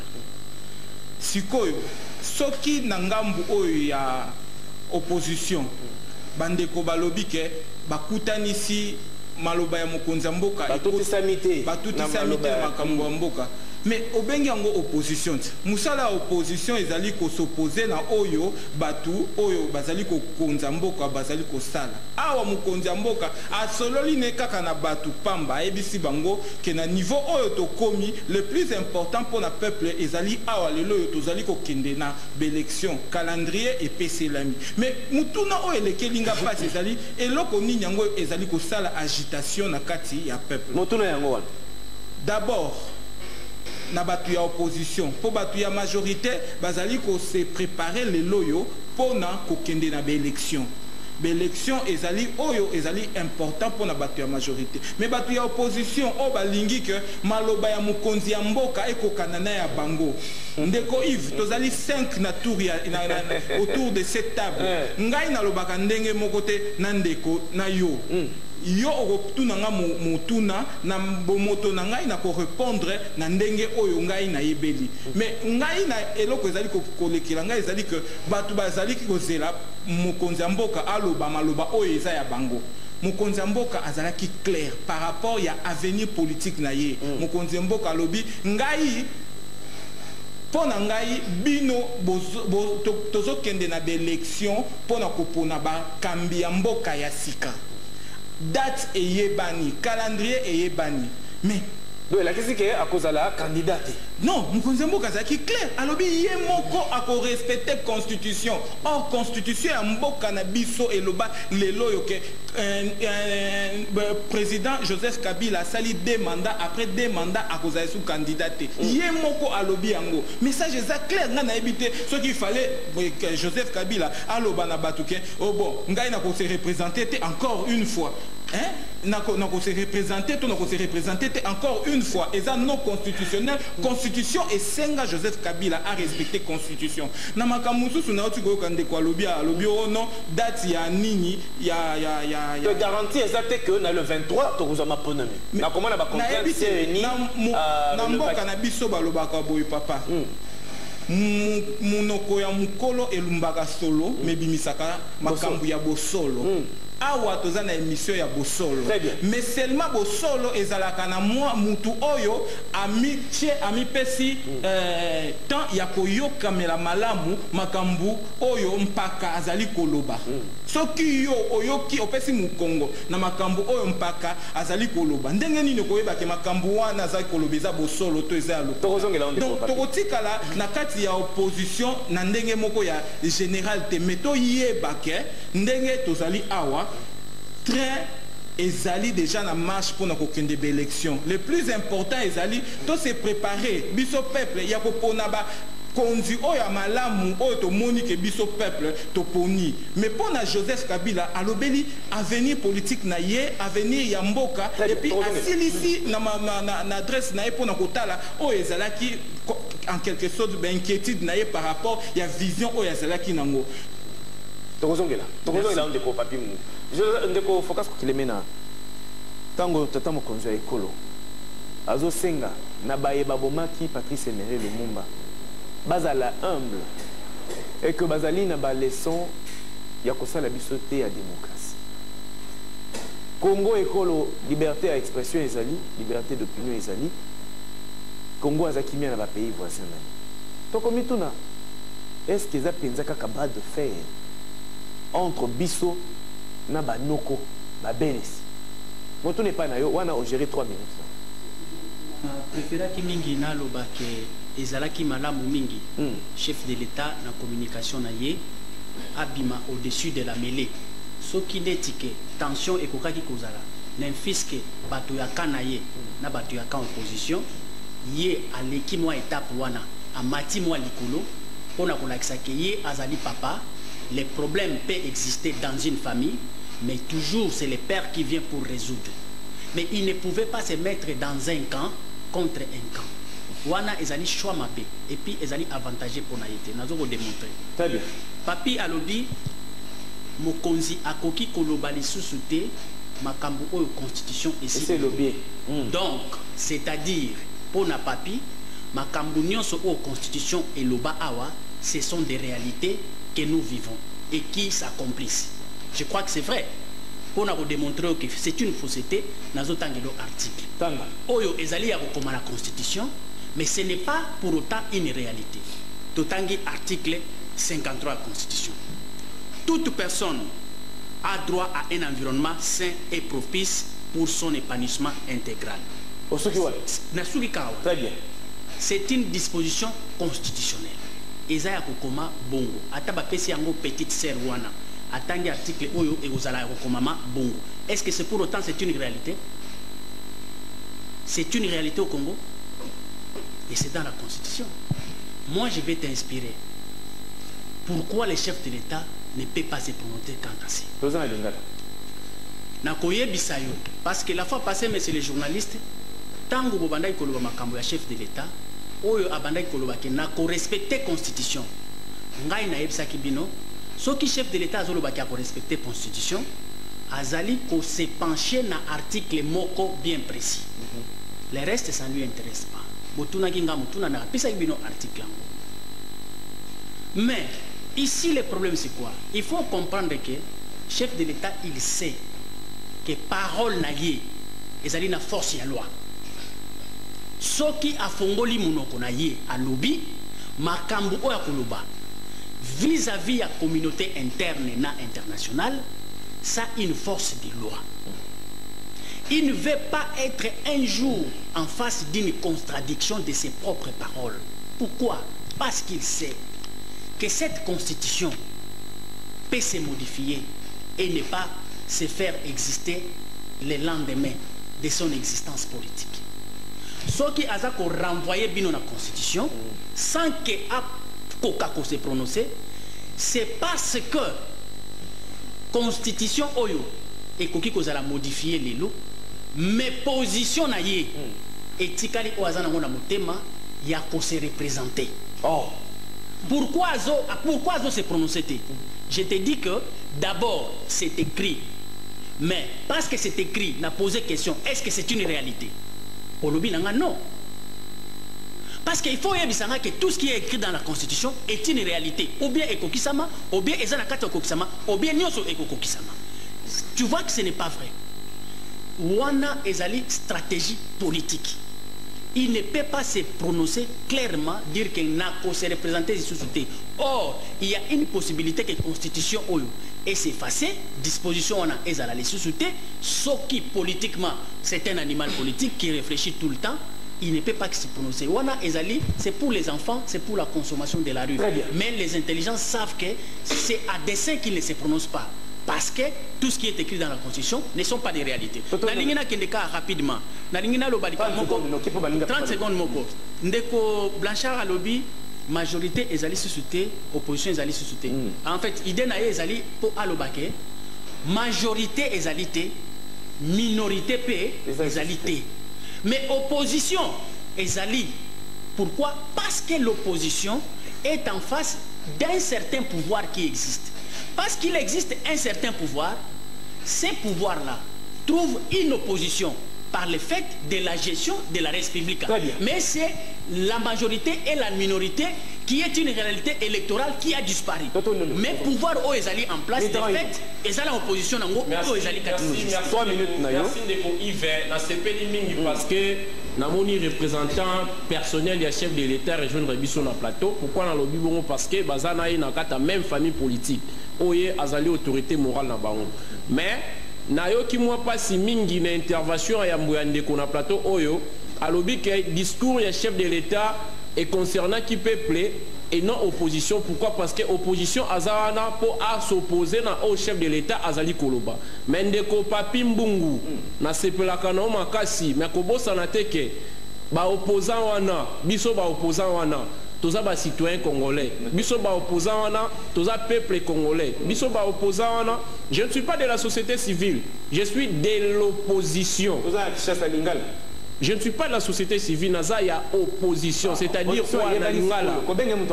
Sikoyo, soki na ngambu oyo ya opposition, bandeko balobi ke bakutanisi maloba ya mokonzi ya mboka, batutisami te. Batutisami te makambo ya mboka, mais obengi yango opposition te. Mosala ya opposition ezali kos'opposer na oyo bato oyo bazali kokonza mboka bazali kosala. Awa mokonzi ya mboka asololi ne kaka na bato pamba, ayebisi bango ke na niveau oyo tokomi, le plus important mpona peuple ezali awa lelo oyo tozali kokende na baélection, calendrier epeselami. Mais mutuna oyo elekeli nga mpasi ezali: eloko nini yango ezali kosala agitation na kati ya peuple? Motuna yango wana. D'abord na bato ya opposition, mpo bato ya majorité bazali kose préparer lelo oyo mpona kokende na baélection. Baélection ezali oyo ezali important mpona bato ya majorité, mais bato ya opposition oyo balingi ke maloba ya mokonzi ya mboka ekokana na ya bango. Ndeko Yves, tozali 5 na tour ya, na, autour de cette table. Ngai nalobaka ndenge moko te na ndeko na yo. Yo okotuna nga motuna na bomoto na ngai, na korépondre na ndenge oyo ngai nayebeli. Mais ngai na eloko ezali kolekela ngai ezali ke bato bazaliki kozela mokonzi ya mboka aloba maloba oyo eza ya bango. Mokonzi ya mboka azalaki clair par rapport ya avenir politique na ye. Mokonzi ya mboka alobi: ngai, mpo na ngai, bino tozokende na baélection mpo na kopona bakambi ya mboka ya sika. Date eyebani, calendrier eyebani, mais Donc elakisi ke akozala candidat te? Non, mokonzi ya mboka azalaki clair, alobi ye moko akorespecter constitution. Or constitution ya mboka na biso eloba lelo oyo ke président Joseph Kabila asali deux mandats, après deux mandats akozala su candidat te. Ye moko alobi yango, message eza clair. Ngai nayebi te soki fallait Joseph Kabila aloba na bato ke oh bon, ngai nakose représenter te encore une fois, hein? Nako se représenter to nako se représenter te encore une fois, eza non constitutionnel. Constitution Constitution esenga Joseph Kabila a respecter constitution. Na makambo mosusu nauti koyoka ndeko alobi, alobi oh non, date ya nini ya ya ya ya garantie eza te que na le 23 tokozwa maponami. Nakomona ba nayebi contrainte te CENI na mboka na biso balobaka boye, papa, monoko ya mokolo elumbaka solo, mebimisaka makambo ya bosolo. Awa toza na émission ya bosolo. Très bien. Mais seulement bosolo ezalaka na mwa mutu oyo amitie, amipesi temps ya koyokamela malamu makambo oyo mpaka azali koloba. Soki yo oyoki, opesi mokongo na makambo oyo mpaka azali koloba, ndenge nini koyebake makambo wana azali koloba eza bosolo to eza ya lokuta? Tokozongela ngo, ndeko Donc Papi. tokotikala na kati ya opposition na ndenge moko ya général te, mais toyeba ke ndenge tozali awa, train ezali déjà na marche mpona kokende baélection. Le plus important ezali to se préparer, biso peuple, ya kopona bakonzi oyo ya malamu oyo tomoni ke biso peuple toponi. Mais mpo na Joseph Kabila, alobeli avenir politique na ye, avenir ya mboka. Très bien, Et puis tokozongela. asilisi na adresse na ye mpona kotala oyo ezalaki en quelque sorte bainquiétude na ye par rapport ya vision oyo azalaki nango. Tokozongela ndeko Papi Mungu. Ndeko Focas Kokileme, na ntango tata mokonzi ya ekolo azosenga na baye babomaki Patrice Emery Lumumba bazala humble et que bazali na baleçon ya kosala biso te ya démocratie, Congo ekolo liberté ya expression ezali, liberté d'opinion ezali, Congo aza kimia na bapays voisin na ye, tokomituna: est ce que eza mpenza kaka bras de fer entre biso na banoko babelesi? Motuna epai na yo wana, ogérer 3 minutes. Préféraki mingi naloba ke ezalaki malamu mingi chef de l'État na communication na ye abima au-dessus de la mêlée. Soki neti ke tension ekokaki kozala na mfiske bato ya camp na ye na bato ya camp opposition, ye aleki mwa étape wana, amati mwa likolo mpona kolakisa ke ye azali papa. Les problèmes peuvent exister dans une famille, mais toujours c'est le père qui vient pour résoudre. Mais il ne pouvait pas se mettre dans un camp contre un camp. Wana ezali choix mabe et puis ezali avantagé mpona ye te. Nazo kodémontrer. Très bien. Papi alobi mokonzi akoki koloba lisusu te makambo oyo constitution esi esi elobi. Donc c'est-à-dire mpo na Papi, makambo nyonso oyo constitution eloba awa, ce sont des réalités que nous vivons et qui s'accomplissent. Je crois que c'est vrai. Mpona kodémontrer que c'est une fausseté, nazotangelo article Tanga. oyo ezali ya kokoma na constitution, mais ce n'est pas pour autant une réalité. Totangi article 53 ya constitution: toute personne a droit à un environnement sain et propice pour son épanouissement intégral. Osoki wapi? Nasuki kaka wana. Très bien. C'est une disposition constitutionnelle, eza ya kokoma bongo. Ata bapesi yango petite sœur wana atangi article oyo, ekozala ya kokomama bongo. Est-ce que c'est pour autant c'est une réalité? C'est une réalité au Congo et c'est dans la constitution. Moi, je vais t'inspirer pourquoi le chef de l'État ne peut pas se prononcer quant à ça. Toza na lingala. Nakoyebisa yo parce que la fois passée, monsieur le journaliste, ntango bobandaki koloba makambo ya chef de l'État oyo abandaki koloba ke nakorespecte constitution, ngai nayebisaki bino, soki chef de l'État azolobaki akorespecte constitution, azali kose pencher na article moko bien précis. Le reste, ça ne lui intéresse pas. Botunaki nga motuna, na apesaki bino article yango. Mais ici, le problème, c'est quoi? Il faut comprendre que chef de l'État, il sait que parole na ye ezali na force ya loi. Soki afongoli monoko na ye, alobi makambo oyo akoloba vis-à-vis ya communauté interne na internationale, ça a une force de loi. Il ne veut pas être un jour en face d'une contradiction de ses propres paroles. Pourquoi? Parce qu'il sait que cette constitution peut se modifier et ne pas se faire exister le lendemain de son existence politique. Soki aza renvoyer bino na constitution sans que akoka se prononcer, c'est parce que constitution oyo ekoki kozala modifier lelo, mais position na ye etikali oyo aza nango na motema. ya kose représenter. Oh. Pourquoi azo se prononcer te? Je te dis que d'abord, c'est écrit, mais parce que c'est écrit, na posé question: est-ce que c'est une réalité? Olobi na nga non, parce qu'il faut oyebisanga que tout ce qui est écrit dans la Constitution est une réalité, ou bien ekokisama, ou bien eza na kati ya kokisama, ou bien nyonso ekokokisama. Tu vois que ce n'est pas vrai. Wana ezali stratégie politique. Il ne peut pas se prononcer clairement, dire que nako se représenter lisusu te. Or, il y a une possibilité que Constitution oyo es'effacer, disposition wana ezala lisusu te. Soki politiquement, c'est un animal politique qui réfléchit tout le temps, il ne peut pas se prononcer. Wana ezali, c'est pour les enfants, c'est pour la consommation de la rue. Très bien. Mais les intelligents savent que c'est à dessein qu'il ne se prononce pas, parce que tout ce qui est écrit dans la Constitution ne sont pas des réalités. Nalingi nakende kaka rapidement, nalingi naloba likambo moko. 30 secondes moko. Ndeko Blanchard alobi majorité ezali susu te, opposition ezali susu te. En fait, idée na ye ezali mpo aloba ke majorité ezali te, minorité mpe ezali te, mais opposition ezali. Pourquoi? Parce que l'opposition est en face d'un certain pouvoir qui existe. Parce qu'il existe un certain pouvoir, ces pouvoirs-là trouvent une opposition par le fait de la gestion de la République. Mais c'est la majorité et la minorité qui est une réalité électorale qui a disparu. Mais pouvoir oyo ezali en place, de fait, ezali en opposition nango oyo ezali kati. Merci ndeko Yves, nasepeli mingi parce que namoni représentant personnel ya chef de l'État rejoindre biso na plateau. Pourquoi nalobi bongo? Parce que baza na ye na kati ya même famille politique oyo azali autorité morale na bango. Mais nayoki mwa mpasi mingi na intervention ya yambo ya ndeko na plateau oyo alobi ke discours ya chef de l'État econcernaki peuple et non opposition. Pourquoi? Parce que opposition aza wana mpo as'opposer na oyo chef de l'État azali koloba. Mais ndeko Papi Mbungu, nasepelaka na yo makasi, mais kobosana te ke baopposant wana, biso baopposant wana toza bacitoyen congolais, biso baopposant wana toza peuple congolais, biso baopposant wana, je ne suis pas de la société civile, je suis de l'opposition. Je ne suis pas de la société civile, naza ya opposition. C'est-à-dire quoi na lingala?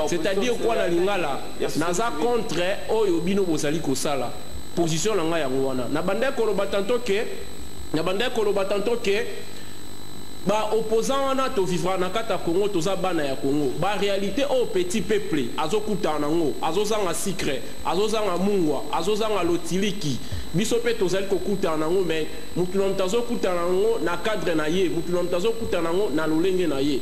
C'est-à-dire quoi na lingala? Naza contre oyo bino bozali kosala. Position na ngai yango wana. Na bandaki koloba tantôt ke baopposant wana tovivra na kati ya Congo, toza bana ya Congo. Baréalité oyo petit peuple azokutana nango, azozanga sucre, azozanga mungwa, azozanga lotiliki, biso mpe tozali kokutana nango. Mais mutu na moto azokutana nango na cadre na ye, mutu na moto azokutana nango na lolenge na ye.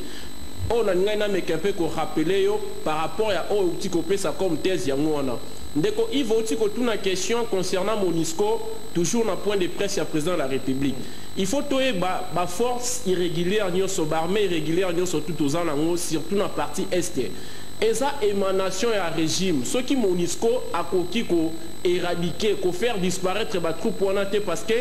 Oyo nalingai nameka mpe korappeler yo par rapport ya oyo outi kopesa comme thèse, yango wana. Ndeko Yves outi kotuna question concernant MONUSCO, toujours na point de presse ya président de la République. Il faut toyeba baforce irrégulière nyonso, baarmée irrégulière nyonso, tout toza nango, surtout na partie est, eza émanation ya régime. Soki MONUSCO akoki koéradiquer, kofaire disparaître batroupe wana te, parce que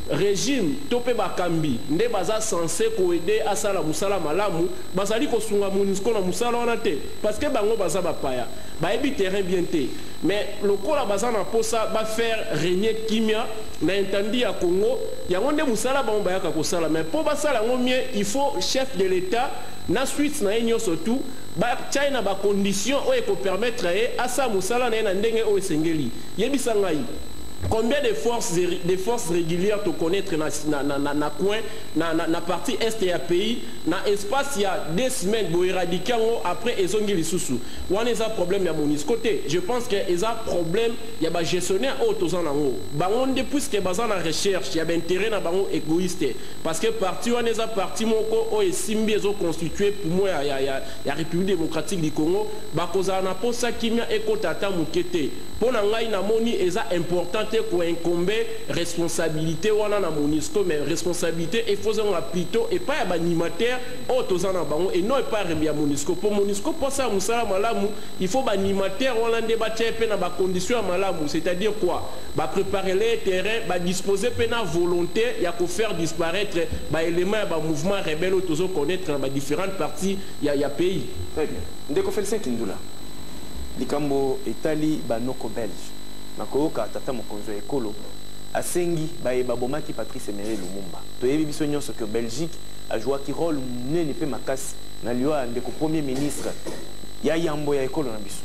régime to mpe bakambi nde baza censé koaider asala mosala malamu, bazali kosunga MONUSCO na mosala wana te, parce que bango baza bapaya, bayebi terrain bien te. Mais lokola baza na mposa bafaire régner kimia na étendue ya Congo, yango nde mosala bango bayaka kosala. Mais mpo basala yango mieux, il faut chef de l'État na suite na ye nyonso tu batia ye na bacondition oyo ekopermettre ye asala mosala na ye na ndenge oyo esengeli. Yebisa ngai combien de forces régulières te connaître na coin na partie est ya pays na espace ya 2 semaines boéradiquer yango, après ezongi lisusu. Wana eza problème ya MONUSCO te. Je pense que eza problème ya bagestionnaire oyo toza nango. Bango nde, puisque baza na recherche ya baintérêt na bango égoïste, parce que parti wana eza parti moko oyo esimbi, ezoconstitue poumon ya République démocratique du Congo, bakozala na mposa kimia ekota ata moke te. Mpo na ngai, namoni eza important te koincomber responsabilité wana na MONUSCO, mais responsabilité efozonga plutôt epai ya baanimateur oyo toza na bango et non epai ya MONUSCO. Mpo MONUSCO mposa ya mosala malamu, il faut baanimateur wana nde batia mpe na bacondition ya malamu. C'est-à-dire quoi? Bapréparer terrain, badispose mpe na volonté ya kofaire disparaître baélément ya bamouvement rebelle oyo tozoconnaître na badifférentes parties ya pays. Très bien. Ndeko Félicien Kindula, likambo etali banoko belge, nakoyoka tata mokonzi ya ekolo asengi baye babomaki Patrice Emery Lumumba. Toyebi biso nyonso ke Belgique ajwaki rôle monene mpe makasi. Na liwa ya ndeko Premier ministre ya yambo ya ekolo na biso,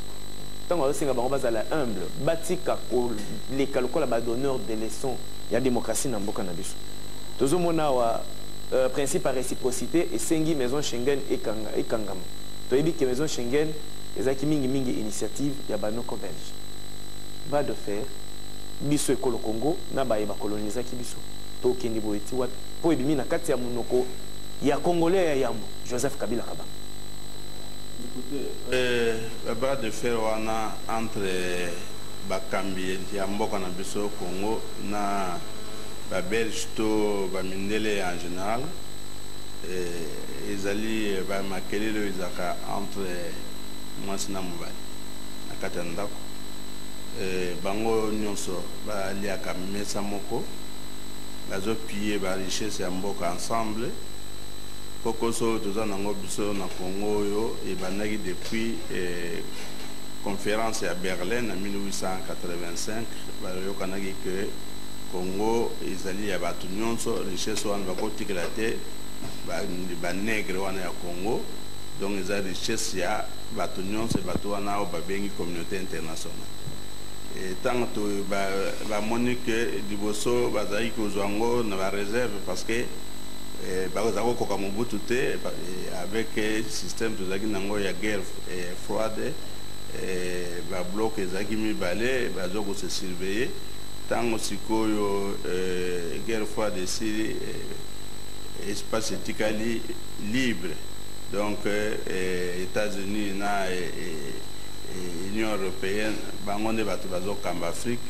ntango azosenga bango bazala humble, batika koleka lokola badonneur de leçon ya démocratie na mboka na biso. Tozomona awa principe ya réciprocité esengi maison Schengen ekanga, ekangama. Toyebi ke maison Schengen ezalaki mingimingi initiative ya banoko belge. Bras de fer biso ekolo Congo na baye bakolonisaki biso, tokende boye ti wapi? Mpo ebimi na kati ya monoko ya Congolais ya yambo, Joseph Kabila Kabanga. Bras de fer wana entre bakambi ya mboka na biso Congo na Babelge to bamindele en général, ezali bamakelele oyo ezalaka entre mwasi na mobali na kati ya ndako. Bango nyonso baliaka mesa moko, bazopiller barichesse ya mboka ensemble. Kokoso oyo toza nango biso na Congo oyo ebandaki depuis conférence ya Berlin na 1885. Bayokanaki ke Congo ezali ya bato nyonso, richesse wana bakotikela te banègre wana ya Congo. Donc eza richesse ya bato nyonso, bato wana oyo babengi communauté internationale. Ntango bamoni ke liboso bazalaki kozwa yango na baréserve parce que bakozala kokoka Mobutu te avec système tozalaki nango ya guerre froide, babloc ezalaki mibale, baza kose surveiller. Ntango sikoyo guerre froide esili, espace etikali libre, donc États-Unis na Union européenne, bango nde bato bazokamba Afrique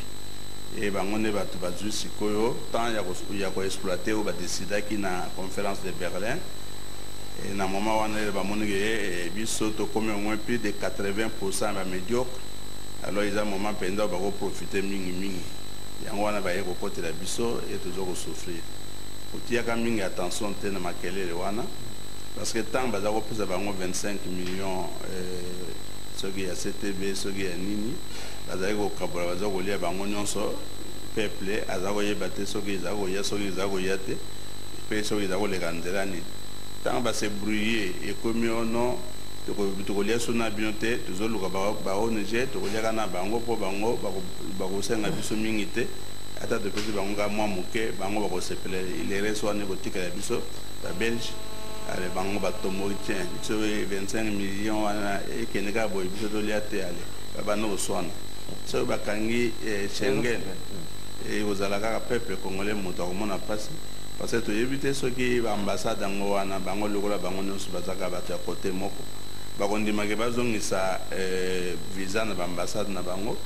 e bango nde bato bazwi sikoyo temps ya koexploiter oyo badecidaki na conférence de Berlin. E na moment wana ele bamoni ke biso tokomi au moins plus de 80 % bamédiocre. Alors eza moment mpenza oyo bakoprofiter mingimingi. Yango wana baye kokotela biso e toza kosouffrir. Kotiaka mingi attention te na makelele wana parce que ntango baza kopesa bango 25 millions soki ya CTB, soki ya nini, bazali kokabola, baza kolia bango nyonso. Peuple aza koyeba te soki eza koya, soki eza koya te, mpe soki eza koleka nzela nini. Ntango base brouiller, ekomi ono tokolia so na bino te, tozoluka ba ONG, tokoliaka na bango mpo bango bakosenga biso mingi te. Ata topesi bango kaka mwa moke, bango bakosepela. Le reste wana ekotikala biso Babelge. Ale, bango batomboki: tien, biso 25 millions wana ekende kaka boye, biso tolia te. Ale, babanda koswana. Soki bakangi Schengen, ekozala kaka peuple congolais moto akomona mpasi parce que toyebi te soki baambassade yango wana, bango lokola bango nyonso bazaka bato ya kote moko, bakondimaki bazongisa visa na baambassade na bango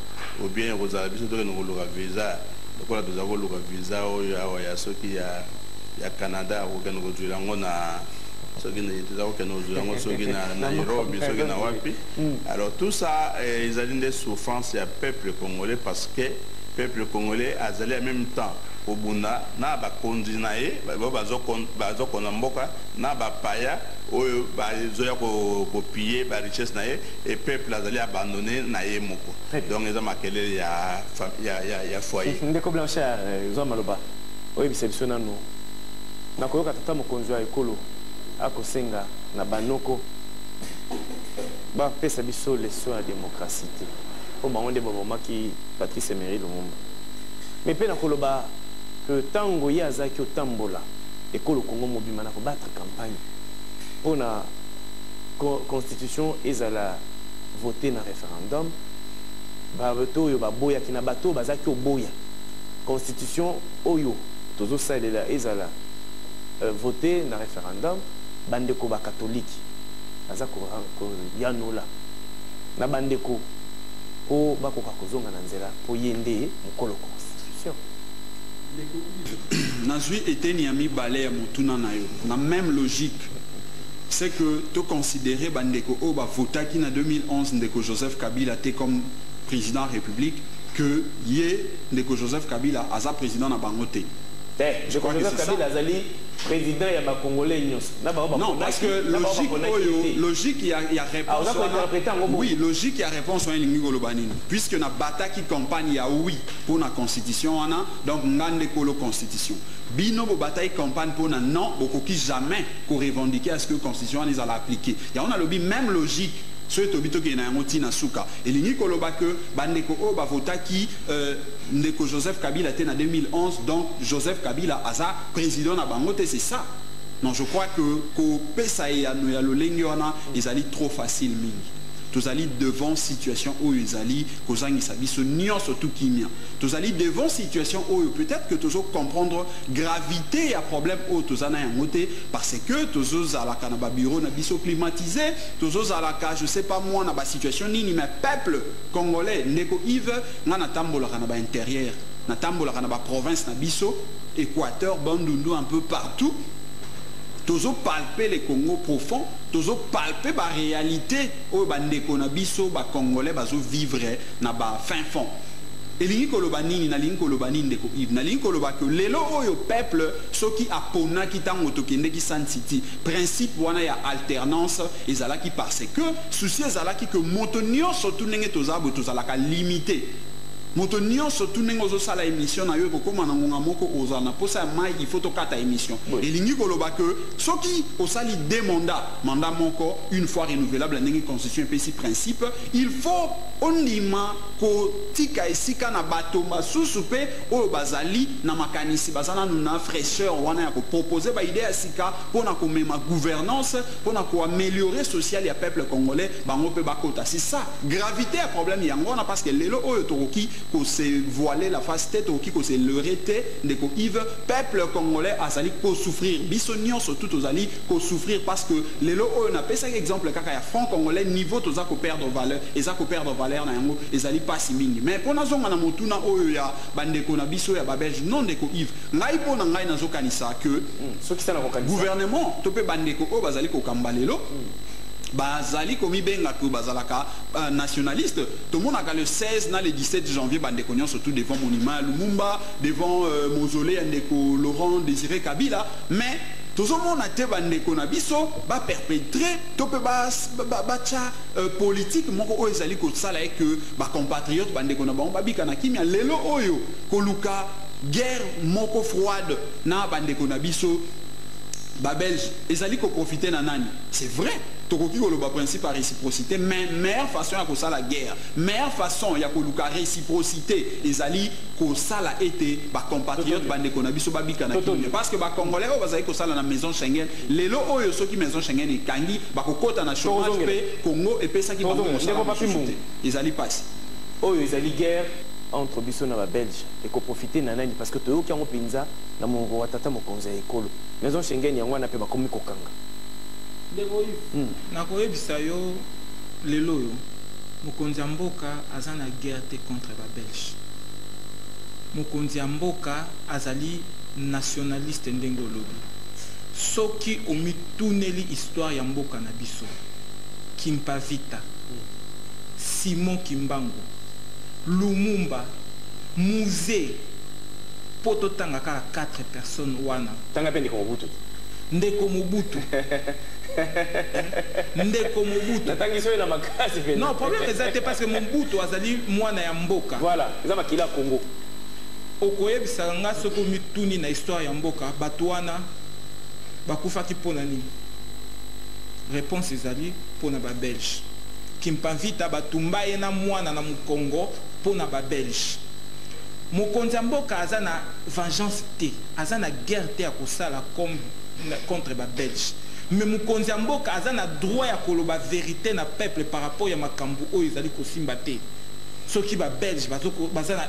ou bien ekozala biso tokende koluka visa lokola toza koluka visa oyo awa ya soki ya Canada, kokende kozwila yango na soki toza kokende kozwila yango soki na Nairobi, soki na wapi. Alors tout ça ezali nde souffrance ya peuple congolais parce que peuple congolais azali en même temps kobunda na bakonzi na ye oyo bazokonza mboka na bapaya oyo bazoya kopiller barichesse na ye, e peuple azali abandonné na ye moko. Donc eza makelele ya foyer. Ndeko Blanchard, zwa maloba, oyebisa biso nanu. Nakoyoka tata mokonzi ya ekolo akosenga na banoko bapesa biso leçon ya démocratie te mpo bango nde babomaki Patrice Emery Lumumba. Me mpe nakoloba ke ntango ye azalaki otambola ekolo Kongo mobima na kobattre campagne mpona constitution ezala vote na référendum, bato oyo baboyaki na bato oyo bazalaki oboya constitution oyo tozosalela ezala vote na référendum, bandeko bakatolike baza koyanola na bandeko mpo bakoka kozonga na nzela mpo ye nde mokolo constitution. Nazwi eteni ya mibale ya motuna na yo. Na même logique, c'est que toconsidérer bandeko oyo bavotaki na 2011 ndeko Joseph Kabila te comme président République, que ye ndeko Joseph Kabila aza président na bango te. Te, ndeko Joseph Kabila azali Président ya bacongolais nyonso na bango. Non, parce que logique oyo, logique ya réponse wana, oui, logique ya réponse wana elingi koloba nini? Puisque na bataki campagne ya oui mpo na constitution wana, donc nga nde kolo constitution. Bino bobataki campagne mpona non, bokoki jamais korevendiquer à ce que constitution wana ezala appliqué. Yango nalobi, même logique, soki tobi tokende na yango ntina suka, elingi koloba ke bandeko oyo bavotaki ndeko Joseph Kabila te na 2011, donc Joseph Kabila aza président na bango te, c'est ça? Non, je crois que kopesa eyano ya lolenge wana ezali trop facile mingi. Tozali devant situation oyo ezali kozangisa biso nyonso tu kimia. Tozali devant situation oyo peut-être que tozo comprendre gravité ya problème oyo toza na yango te, parce que tozozalaka na babureau na biso climatisé, tozozalaka, je sais pas moi, na basituation nini. Mais peuple congolais, ndeko Yves, nga natambolaka na baintérieur, natambolaka na baprovince na biso, Équateur, Bandundu, un peu partout. Tozopalper le Congo profond, tozopalper baréalité oyo bandeko na biso bacongolais bazovivre na bafin fond. Elingi koloba nini? Nalingi koloba nini, ndeko Yves? Nalingi koloba ke lelo oyo peuple soki aponaki, ntango tokendeki Sun City, principe wana ya alternance ezalaki parce que souci ezalaki ke moto nyonso tu, ndenge toza boye, tozalaka limité. Moto nyonso tu, ndenge ozosala émission na yo, ekokóma na ngonga moko ozala na posa ya mai, il faut tokata émission. Elingi koloba ke soki osali deux mandats, mandat moko une fois renouvelable, ndenge constitution epesi principe, il faut ondima kotika esika na bato basusu mpe oyo bazali na makanisi, baza nanu na fraîcheur wana ya kopropose baidée ya sika mpona komema gouvernance, mpona koaméliorer social ya peuple congolais, bango mpe bakota. C'est ça gravité ya problème yango wana, parce que lelo oyo tokoki kose voiler la face te, tokoki kose leurrer te, ndeko Yves. Peuple congolais azali kosouffrir, biso nyonso tu tozali kosouffrir, parce que lelo oyo napesaki exemple kaka ya franc congolais, niveau toza koperdre valeur, eza koperdre valeur na yango, ezali mpasi mingi. Mais mpo nazonga na motuna oyo ya bandeko na biso ya babelge, non, ndeko Yves, ngai mpo na ngai nazokanisa ke Soki sana kokanisa gouvernement to mpe bandeko oyo bazali kokamba lelo bazali komibenga ke bazalaka nationaliste. Tomonaka le 16 na le 17 janvier, bandeko nyonso tout devant monument ya Lumumba, devant mausolée ya ndeko Laurent Désiré Kabila, mais tozomona te bandeko na biso baperpétrer to mpe batya politique moko oyo ezali kosala ye ke bacompatriote, bandeko na bango babika na kimia. Lelo oyo koluka guerre moko froide na bandeko na biso babelge ezali koprofite na nani? C'est vrai, tokoki koloba principe ya réciprocité, mais meilleure façon ya kosala guerre, meilleure façon ya koluka réciprocité ezali kosala ete bacompatriote, bandeko na biso babika na kimia, parce que bacongolais oyo bazali kosala na maison Schengen, lelo oyo soki maison Schengen ekangi, bakokɔta na chômage, mpe Congo epesaki bango mosala mosusu te. Ezali mpasi. Oyo ezali guerre entre biso na babelge ekoprofite na nani? Parce que toyoki yango mpenza na mongo wa tata mokonzi ya ekolo, maison Schengen yango wana mpe bakomi kokanga. Ndeko Yves, nakoyebisa yo, lelo oyo mokonzi ya mboka aza na guerre te contre babelge. Mokonzi ya mboka azali nationaliste ndenge olobi. Soki omituneli histoire ya mboka na biso, Kimpa Vita, Simon Kimbangu, Lumumba, Mzee, mpo totanga kaka 4 personnes wana. Tanga mpe ndeko Mobutu. Ndeko Mobutu, ndeko Mobutu. Natangisi oyo na makasi mpenza. Non, problème eza te, parce que Mobutu azali mwana ya mboka. Voilà, eza makila ya Congo. Okoyebisaka nga, soki omituni na histoire ya mboka, bato wana bakufaki mpo na nini? Réponse ezali mpo na babelge. Kimpa Vita batumba ye na mwana na mokongo mpo na babelge. Mokonzi ya mboka aza na vengeance te, aza na guerre te ya kosala contre babelge, mais mokonzi ya mboka aza na droit ya koloba vérité na peuple par rapport ya makambo oyo ezali kosimba te. Soki babelge baza na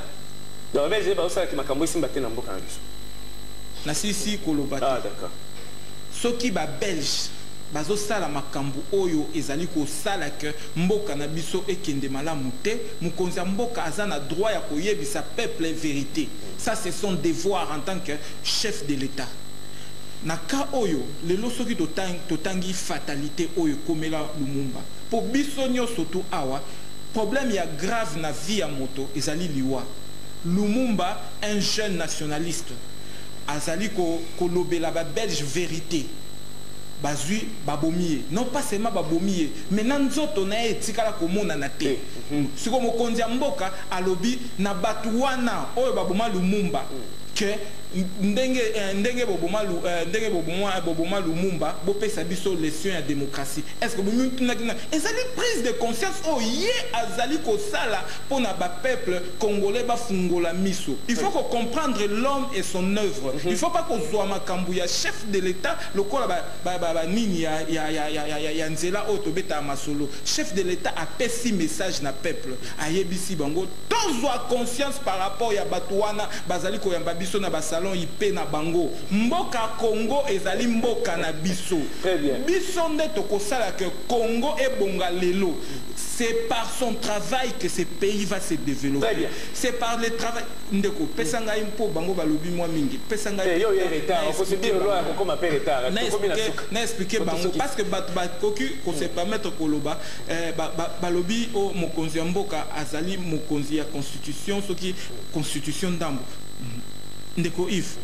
Babelge bazosalaki makambo esimba te na mboka na biso. Nasilisi koloba te. Ah, d'accord. Soki babelge bazosala makambo oyo ezali kosala ke mboka na biso ekende malamu te, mokonzi ya mboka aza na droit ya koyebisa peuple vérité. Ça, c'est son devoir en tant que chef de l'État. Na cas oyo lelo, soki totangi fatalité oyo ekomela Lumumba, mpo biso nyonso tu awa, problème ya grave na vie ya moto ezali liwa. Lumumba, un jeune nationaliste. Azali kolobela ba Belge vérité, bazwi, babomi ye. Non pas seulement babomi ye, mais na nzoto na ye etikala komonana te. Sikoyo mokonzi ya mboka alobi na bato wana oyo baboma Lumumba ke ndenge boboma Lumumba, bopesa biso leçon ya démocratie. Est ce que bomitunaki na ezali prise de conscience oyo ye azali kosala mpona bapeuple congolais bafungola miso? Il faut comprendre l'homme et son œuvre. Il faut pas kozwa makambo ya chef de l'État lokola banini ya nzela oyo tobetaka masolo. Chef de l'État apesi message na peuple, ayebisi bango tozwa conscience par rapport ya bato wana bazali koyamba biso na basalon ipe na bango. Mboka Congo ezali mboka na biso. Très bien. Biso nde tokosala ke Congo ebonga lelo. C'est par son travail que ce pays va se Très développer. Bien. C'est par le travail. Ndeko, pesa ngai, mpo bango balobi mwa mingi, pesa ngai. Eh, yo ye retard, okosubir loi ya kokoma mpe retard. Na Tokomi na suka. Na expliquer Toto bango soki. Parce que bato bakoki kose permettre koloba, balobi o mokonzi ya mboka azali mokonzi ya constitution, soki constitution ndambo. Ndeko Yves,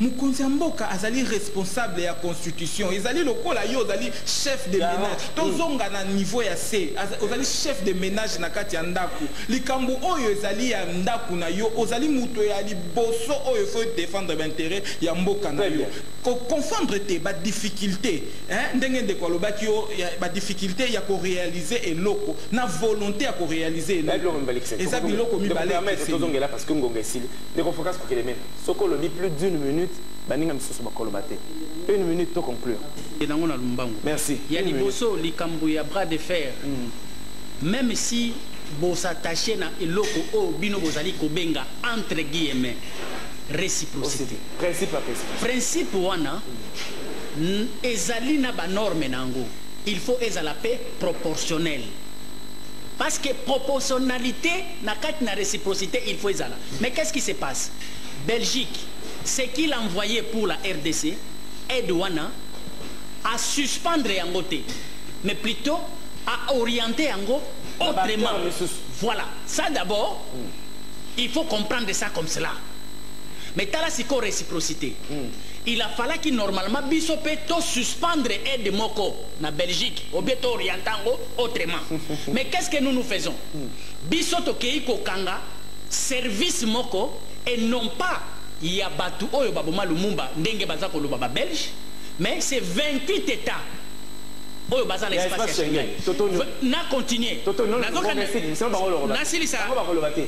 mokonzi ya mboka azali responsable ya constitution. Ezali lokola yo ozali chef de ménage. Tozonga na niveau ya se. Ozali chef de ménage na kati ya ndako. Likambo oyo ezali ya ndako na yo, ozali moto ya liboso oyo faut défendre baintérêt ya mboka na Très yo. Bien. Koconfondre te badifficulté, hein, ndenge ndeko alobaki yo, badifficulté ya koréaliser eloko na volonté ya koréaliser Eza biloko eloko. mibale ekeseni. Eza biloko mibale Permettre ekeseni. tozongela parce que ngonga esili. Ndeko Focas Kokelemena, soki olobi plus d'une minute, baninga misusu bakoloba te. Une minute to conclure. Nango na lombango. Merci. Ya Une minute. liboso, likambo ya bras de fer, même si bos'attache na eloko oyo bino bozali kobenga entre guillemets réciprocité, Principe ya principe. Principe wana ezali na banorme na yango. Il faut ezala mpe proportionnel, parce que proportionnalité na kati na réciprocité, il faut ezala. Mais qu'est-ce qui se passe? Belgique, ce qu'il envoyait pour la RDC, aide wana, à suspendre yango te, mais plutôt à orienter yango autrement. Baacteur misusu. Voilà, ça d'abord, il faut comprendre ça comme cela. Mais tala sikoyo réciprocité, il a fallu normalement biso mpe to suspendre aide moko na Belgique ou bien to orienter yango autrement. Mais qu'est-ce que nous nous faisons? Biso tokei kokanga service moko et non pas ya bato oyo baboma Lumumba, ndenge baza koloba babelge, mais c'est 28 états oyo baza na Ya espace ya espace Schengen. Schengen. Toto Na continuer. Toto non. Nazoka- Nasilisa. Bakoloba te.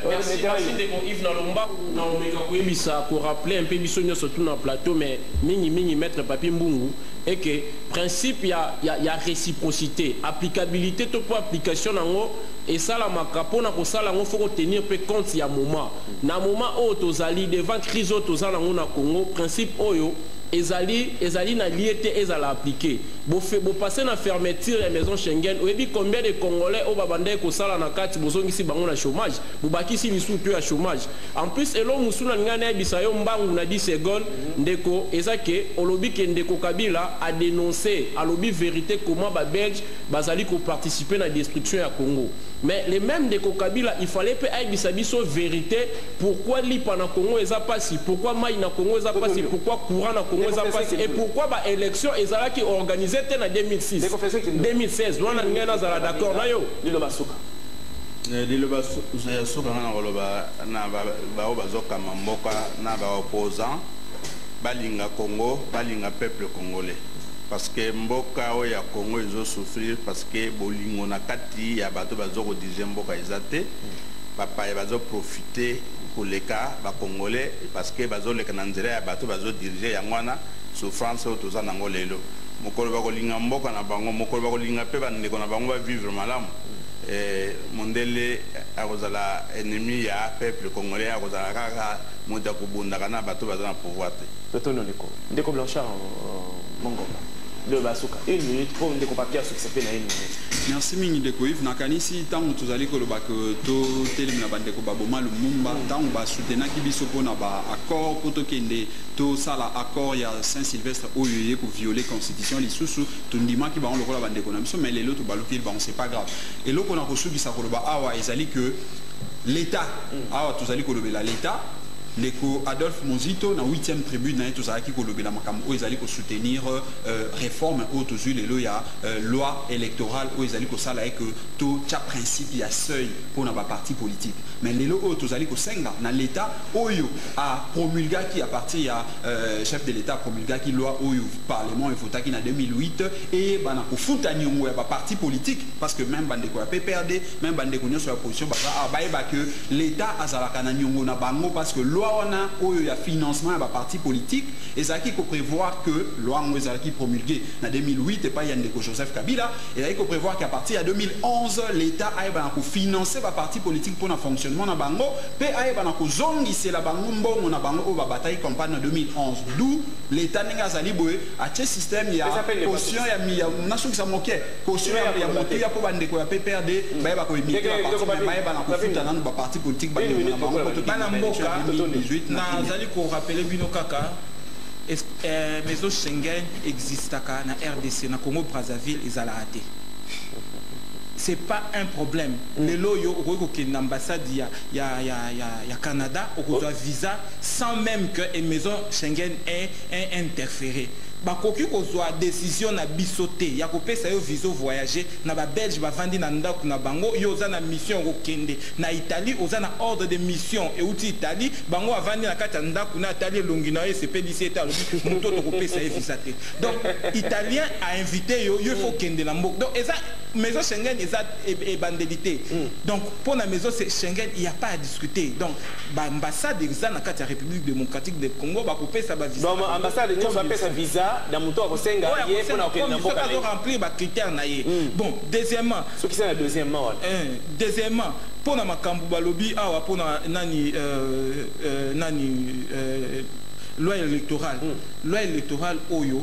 Merci, merci ndeko Yves. Na lomba na omeka koyebisa, korappeler un peu biso nyonso tu na plateau, mais mingimingi maître Papi Mbungu, et que principe ya réciprocité, applicabilité to mpo application nango esalamaka, mpona kosala yango faut kotenir mpe compte ya moment. Na moment oyo tozali devant crise oyo toza nango na Congo, principe oyo ezali na lieu te ezala appliqué. Bopase na fermeture ya maison Schengen. Oyebi combien de Congolais oyo babandaki kosala na kati bozongisi bango na chômage, bobakisi lisusu to ya chômage en plus? Elo mosusu na ngai nayebisa yo mbangu na 10 secondes, ndeko, eza ke olobi ke ndeko Kabila adénoncé, alobi vérité comment babelge bazali koparticiper na destruction ya Congo. Mais le même ndeko Kabila, il fallait mpe ayebisa biso vérité pourquoi lipa na Congo eza pasi, pourquoi mai na Congo eza pasi, pourquoi courant na Congo eza pasi et pourquoi baélection ezalaki organisé te na 2006, 2016. Wana ngai nazala d'accord na yo. Liloba suka. Liloba ya suka, nga na koloba na bao bazokamba mboka na baopposant, balinga Congo, balinga peuple congolais, parce que mboka oyo ya Congo ezosouffrir parce que bolingo na kati ya bato bazokodiriger mboka eza te. Bapaya bazoprofite koleka bacongolais parce que bazoleka na nzela ya bato bazodirige. Yango wana souffrance oyo toza nango lelo. Mokolo bakolinga mboka na bango, mokolo bakolinga mpe bandeko na bango bavivre malamu, mondele akozala ennemi ya peuple congolais, akozala kaka moto akobundaka na bato baza na pouvoir te. Totono ndeko Blanchard Mongomba, liloba suka, une minute, mpo ndeko Papi asukisa mpe na une minute. Merci mingi, ndeko Yves. Nakanisi ntango tozali koloba ke totelemela bandeko baboma Lumumba, ntango basoutenaki biso mpona baaccord mpo tokende tosala accord ya Saint Sylvestre oyo eye koviole constitution lisusu, tondimaki bango lokola bandeko na biso, mais lelo tobalukeli bango. C'est pas grave. Eloko na kosukisa koloba awa ezali ke l'état, awa tozali kolobela l'état. Ndeko Adolphe Mozito na 8e tribune na ye, tozalaki kolobela makambo oyo ezali kosoutenir réforme oyo tozwi lelo ya loi électorale, oyo ezali kosala ye ke totya principe ya seuil mpona baparti politique. Mais lelo oyo tozali kosenga na l'État oyo apromulgaki, à partir ya chef de l'État apromulgaki loi oyo parlement evotaki na 2008, eyebana kofuta niongo ya baparti politique, parce que même bandeko ya PPRD, même bandeko nyonso ya opposition baza awa, bayeba ke l'État azalaka na niongo na bango, parce que loi wana oyo ya financement ya baparti politique ezalaki koprévoir que loi yango ezalaki promulgué na 2008 epai ya ndeko Joseph Kabila, ezalaki koprévoir qu'à partir ya 2011 l'État ayebana kofinancer baparti politique mpona fonctionnement na bango, mpe ayebana kozongisela bango mbongo na bango oyo babataki campagne na 2011. D'où l'État, ndenge azali boye, atie système ya caution ya nasukisa moke, caution ya motuya mpo bandeko ya PPRD bayeba koimite baparti, mais bayeba na kofuta nanu baparti politique bandeko na bango po Bana mboka, 2018. Nazali korappeler bino kaka maison Schengen existaka na RDC, na Congo Brazzaville ezalaka te. C'est pas un problème. Lelo oyo okoki kokende na ambassade ya Canada, okozwa visa sans même que e maison Schengen interféré. Bakoki kozwa décision na biso te ya kopesa yo visa voyager na babelge bavandi na ndako na bango. Yo oza na mission, okokende na Italie, oza na ordre de mission euti Italie, bango bavandi na kati ya ndako na atali elongi na yo, esepelisi ete alobi moto tokopesa ye visa te. Donc italien ainvité yo, yo faut kende na mboka. Donc eza maison Schengen eza ebandeli te. Donc mpo na maison Schengen, il y a pas à discuter. Donc baambassade eza na kati ya République démocratique de Congo, bakopesa bavisa. Donc ambassade nyonso apesa visa na moto akosenga ye mpona kokende na mboka na ye. Remplir bacritère na ye. Bon, deuxièmement, soki se na deuxièmement wana. Deuxièmement, mpona makambo balobi awa mpona nani, nani, loi électorale, loi électorale oyo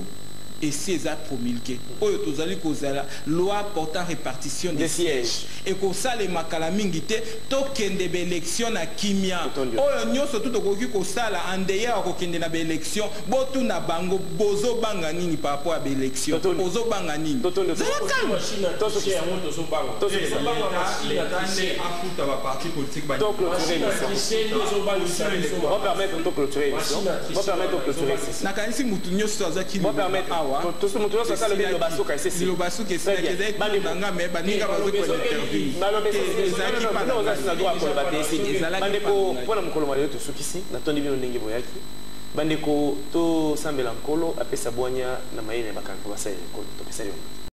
esi eza promulgué, oyo tozali kozala loi portant répartition des des sièges. Sièges ekosalema kala mingi te. Tokende baélection na kimia. Totondi. Oyo nyonso tu tokoki kosala andeye ya kokende na baélection, botuna bango: bozobanga nini par rapport ya baélection? Totondi. Ozobanga nini? Totondi. Zala calme. Machine à tricher, yango tozobanga. Tosukisa. Tozobanga machine à L'État nde tricher. afuta baparti politique. To clôturer Machine à émission. tricher nde ezobangisa biso. On va permettre de clôturer l'émission. Machine à On va tricher, permettre de clôturer l'émission. Nakanisi mutu nyonso azwaki On va permettre. awa. Moto nyonso asala liloba suka esesi. Liloba suka esilaki, ezali Bandeko. nanga me baninga bazoki kointerview. Balobi. Ezalaki pa na oza na droit ya koloba te, esili. Ezalaki Bandeko, pa na ngai. mpona mokolo malelo tosukisi. Natondi bino ndenge boyaki. Bandeko, tosambela Nkolo apesa bwanya na mayele ya bakambi mpo basalela ekolo. Topesa yo.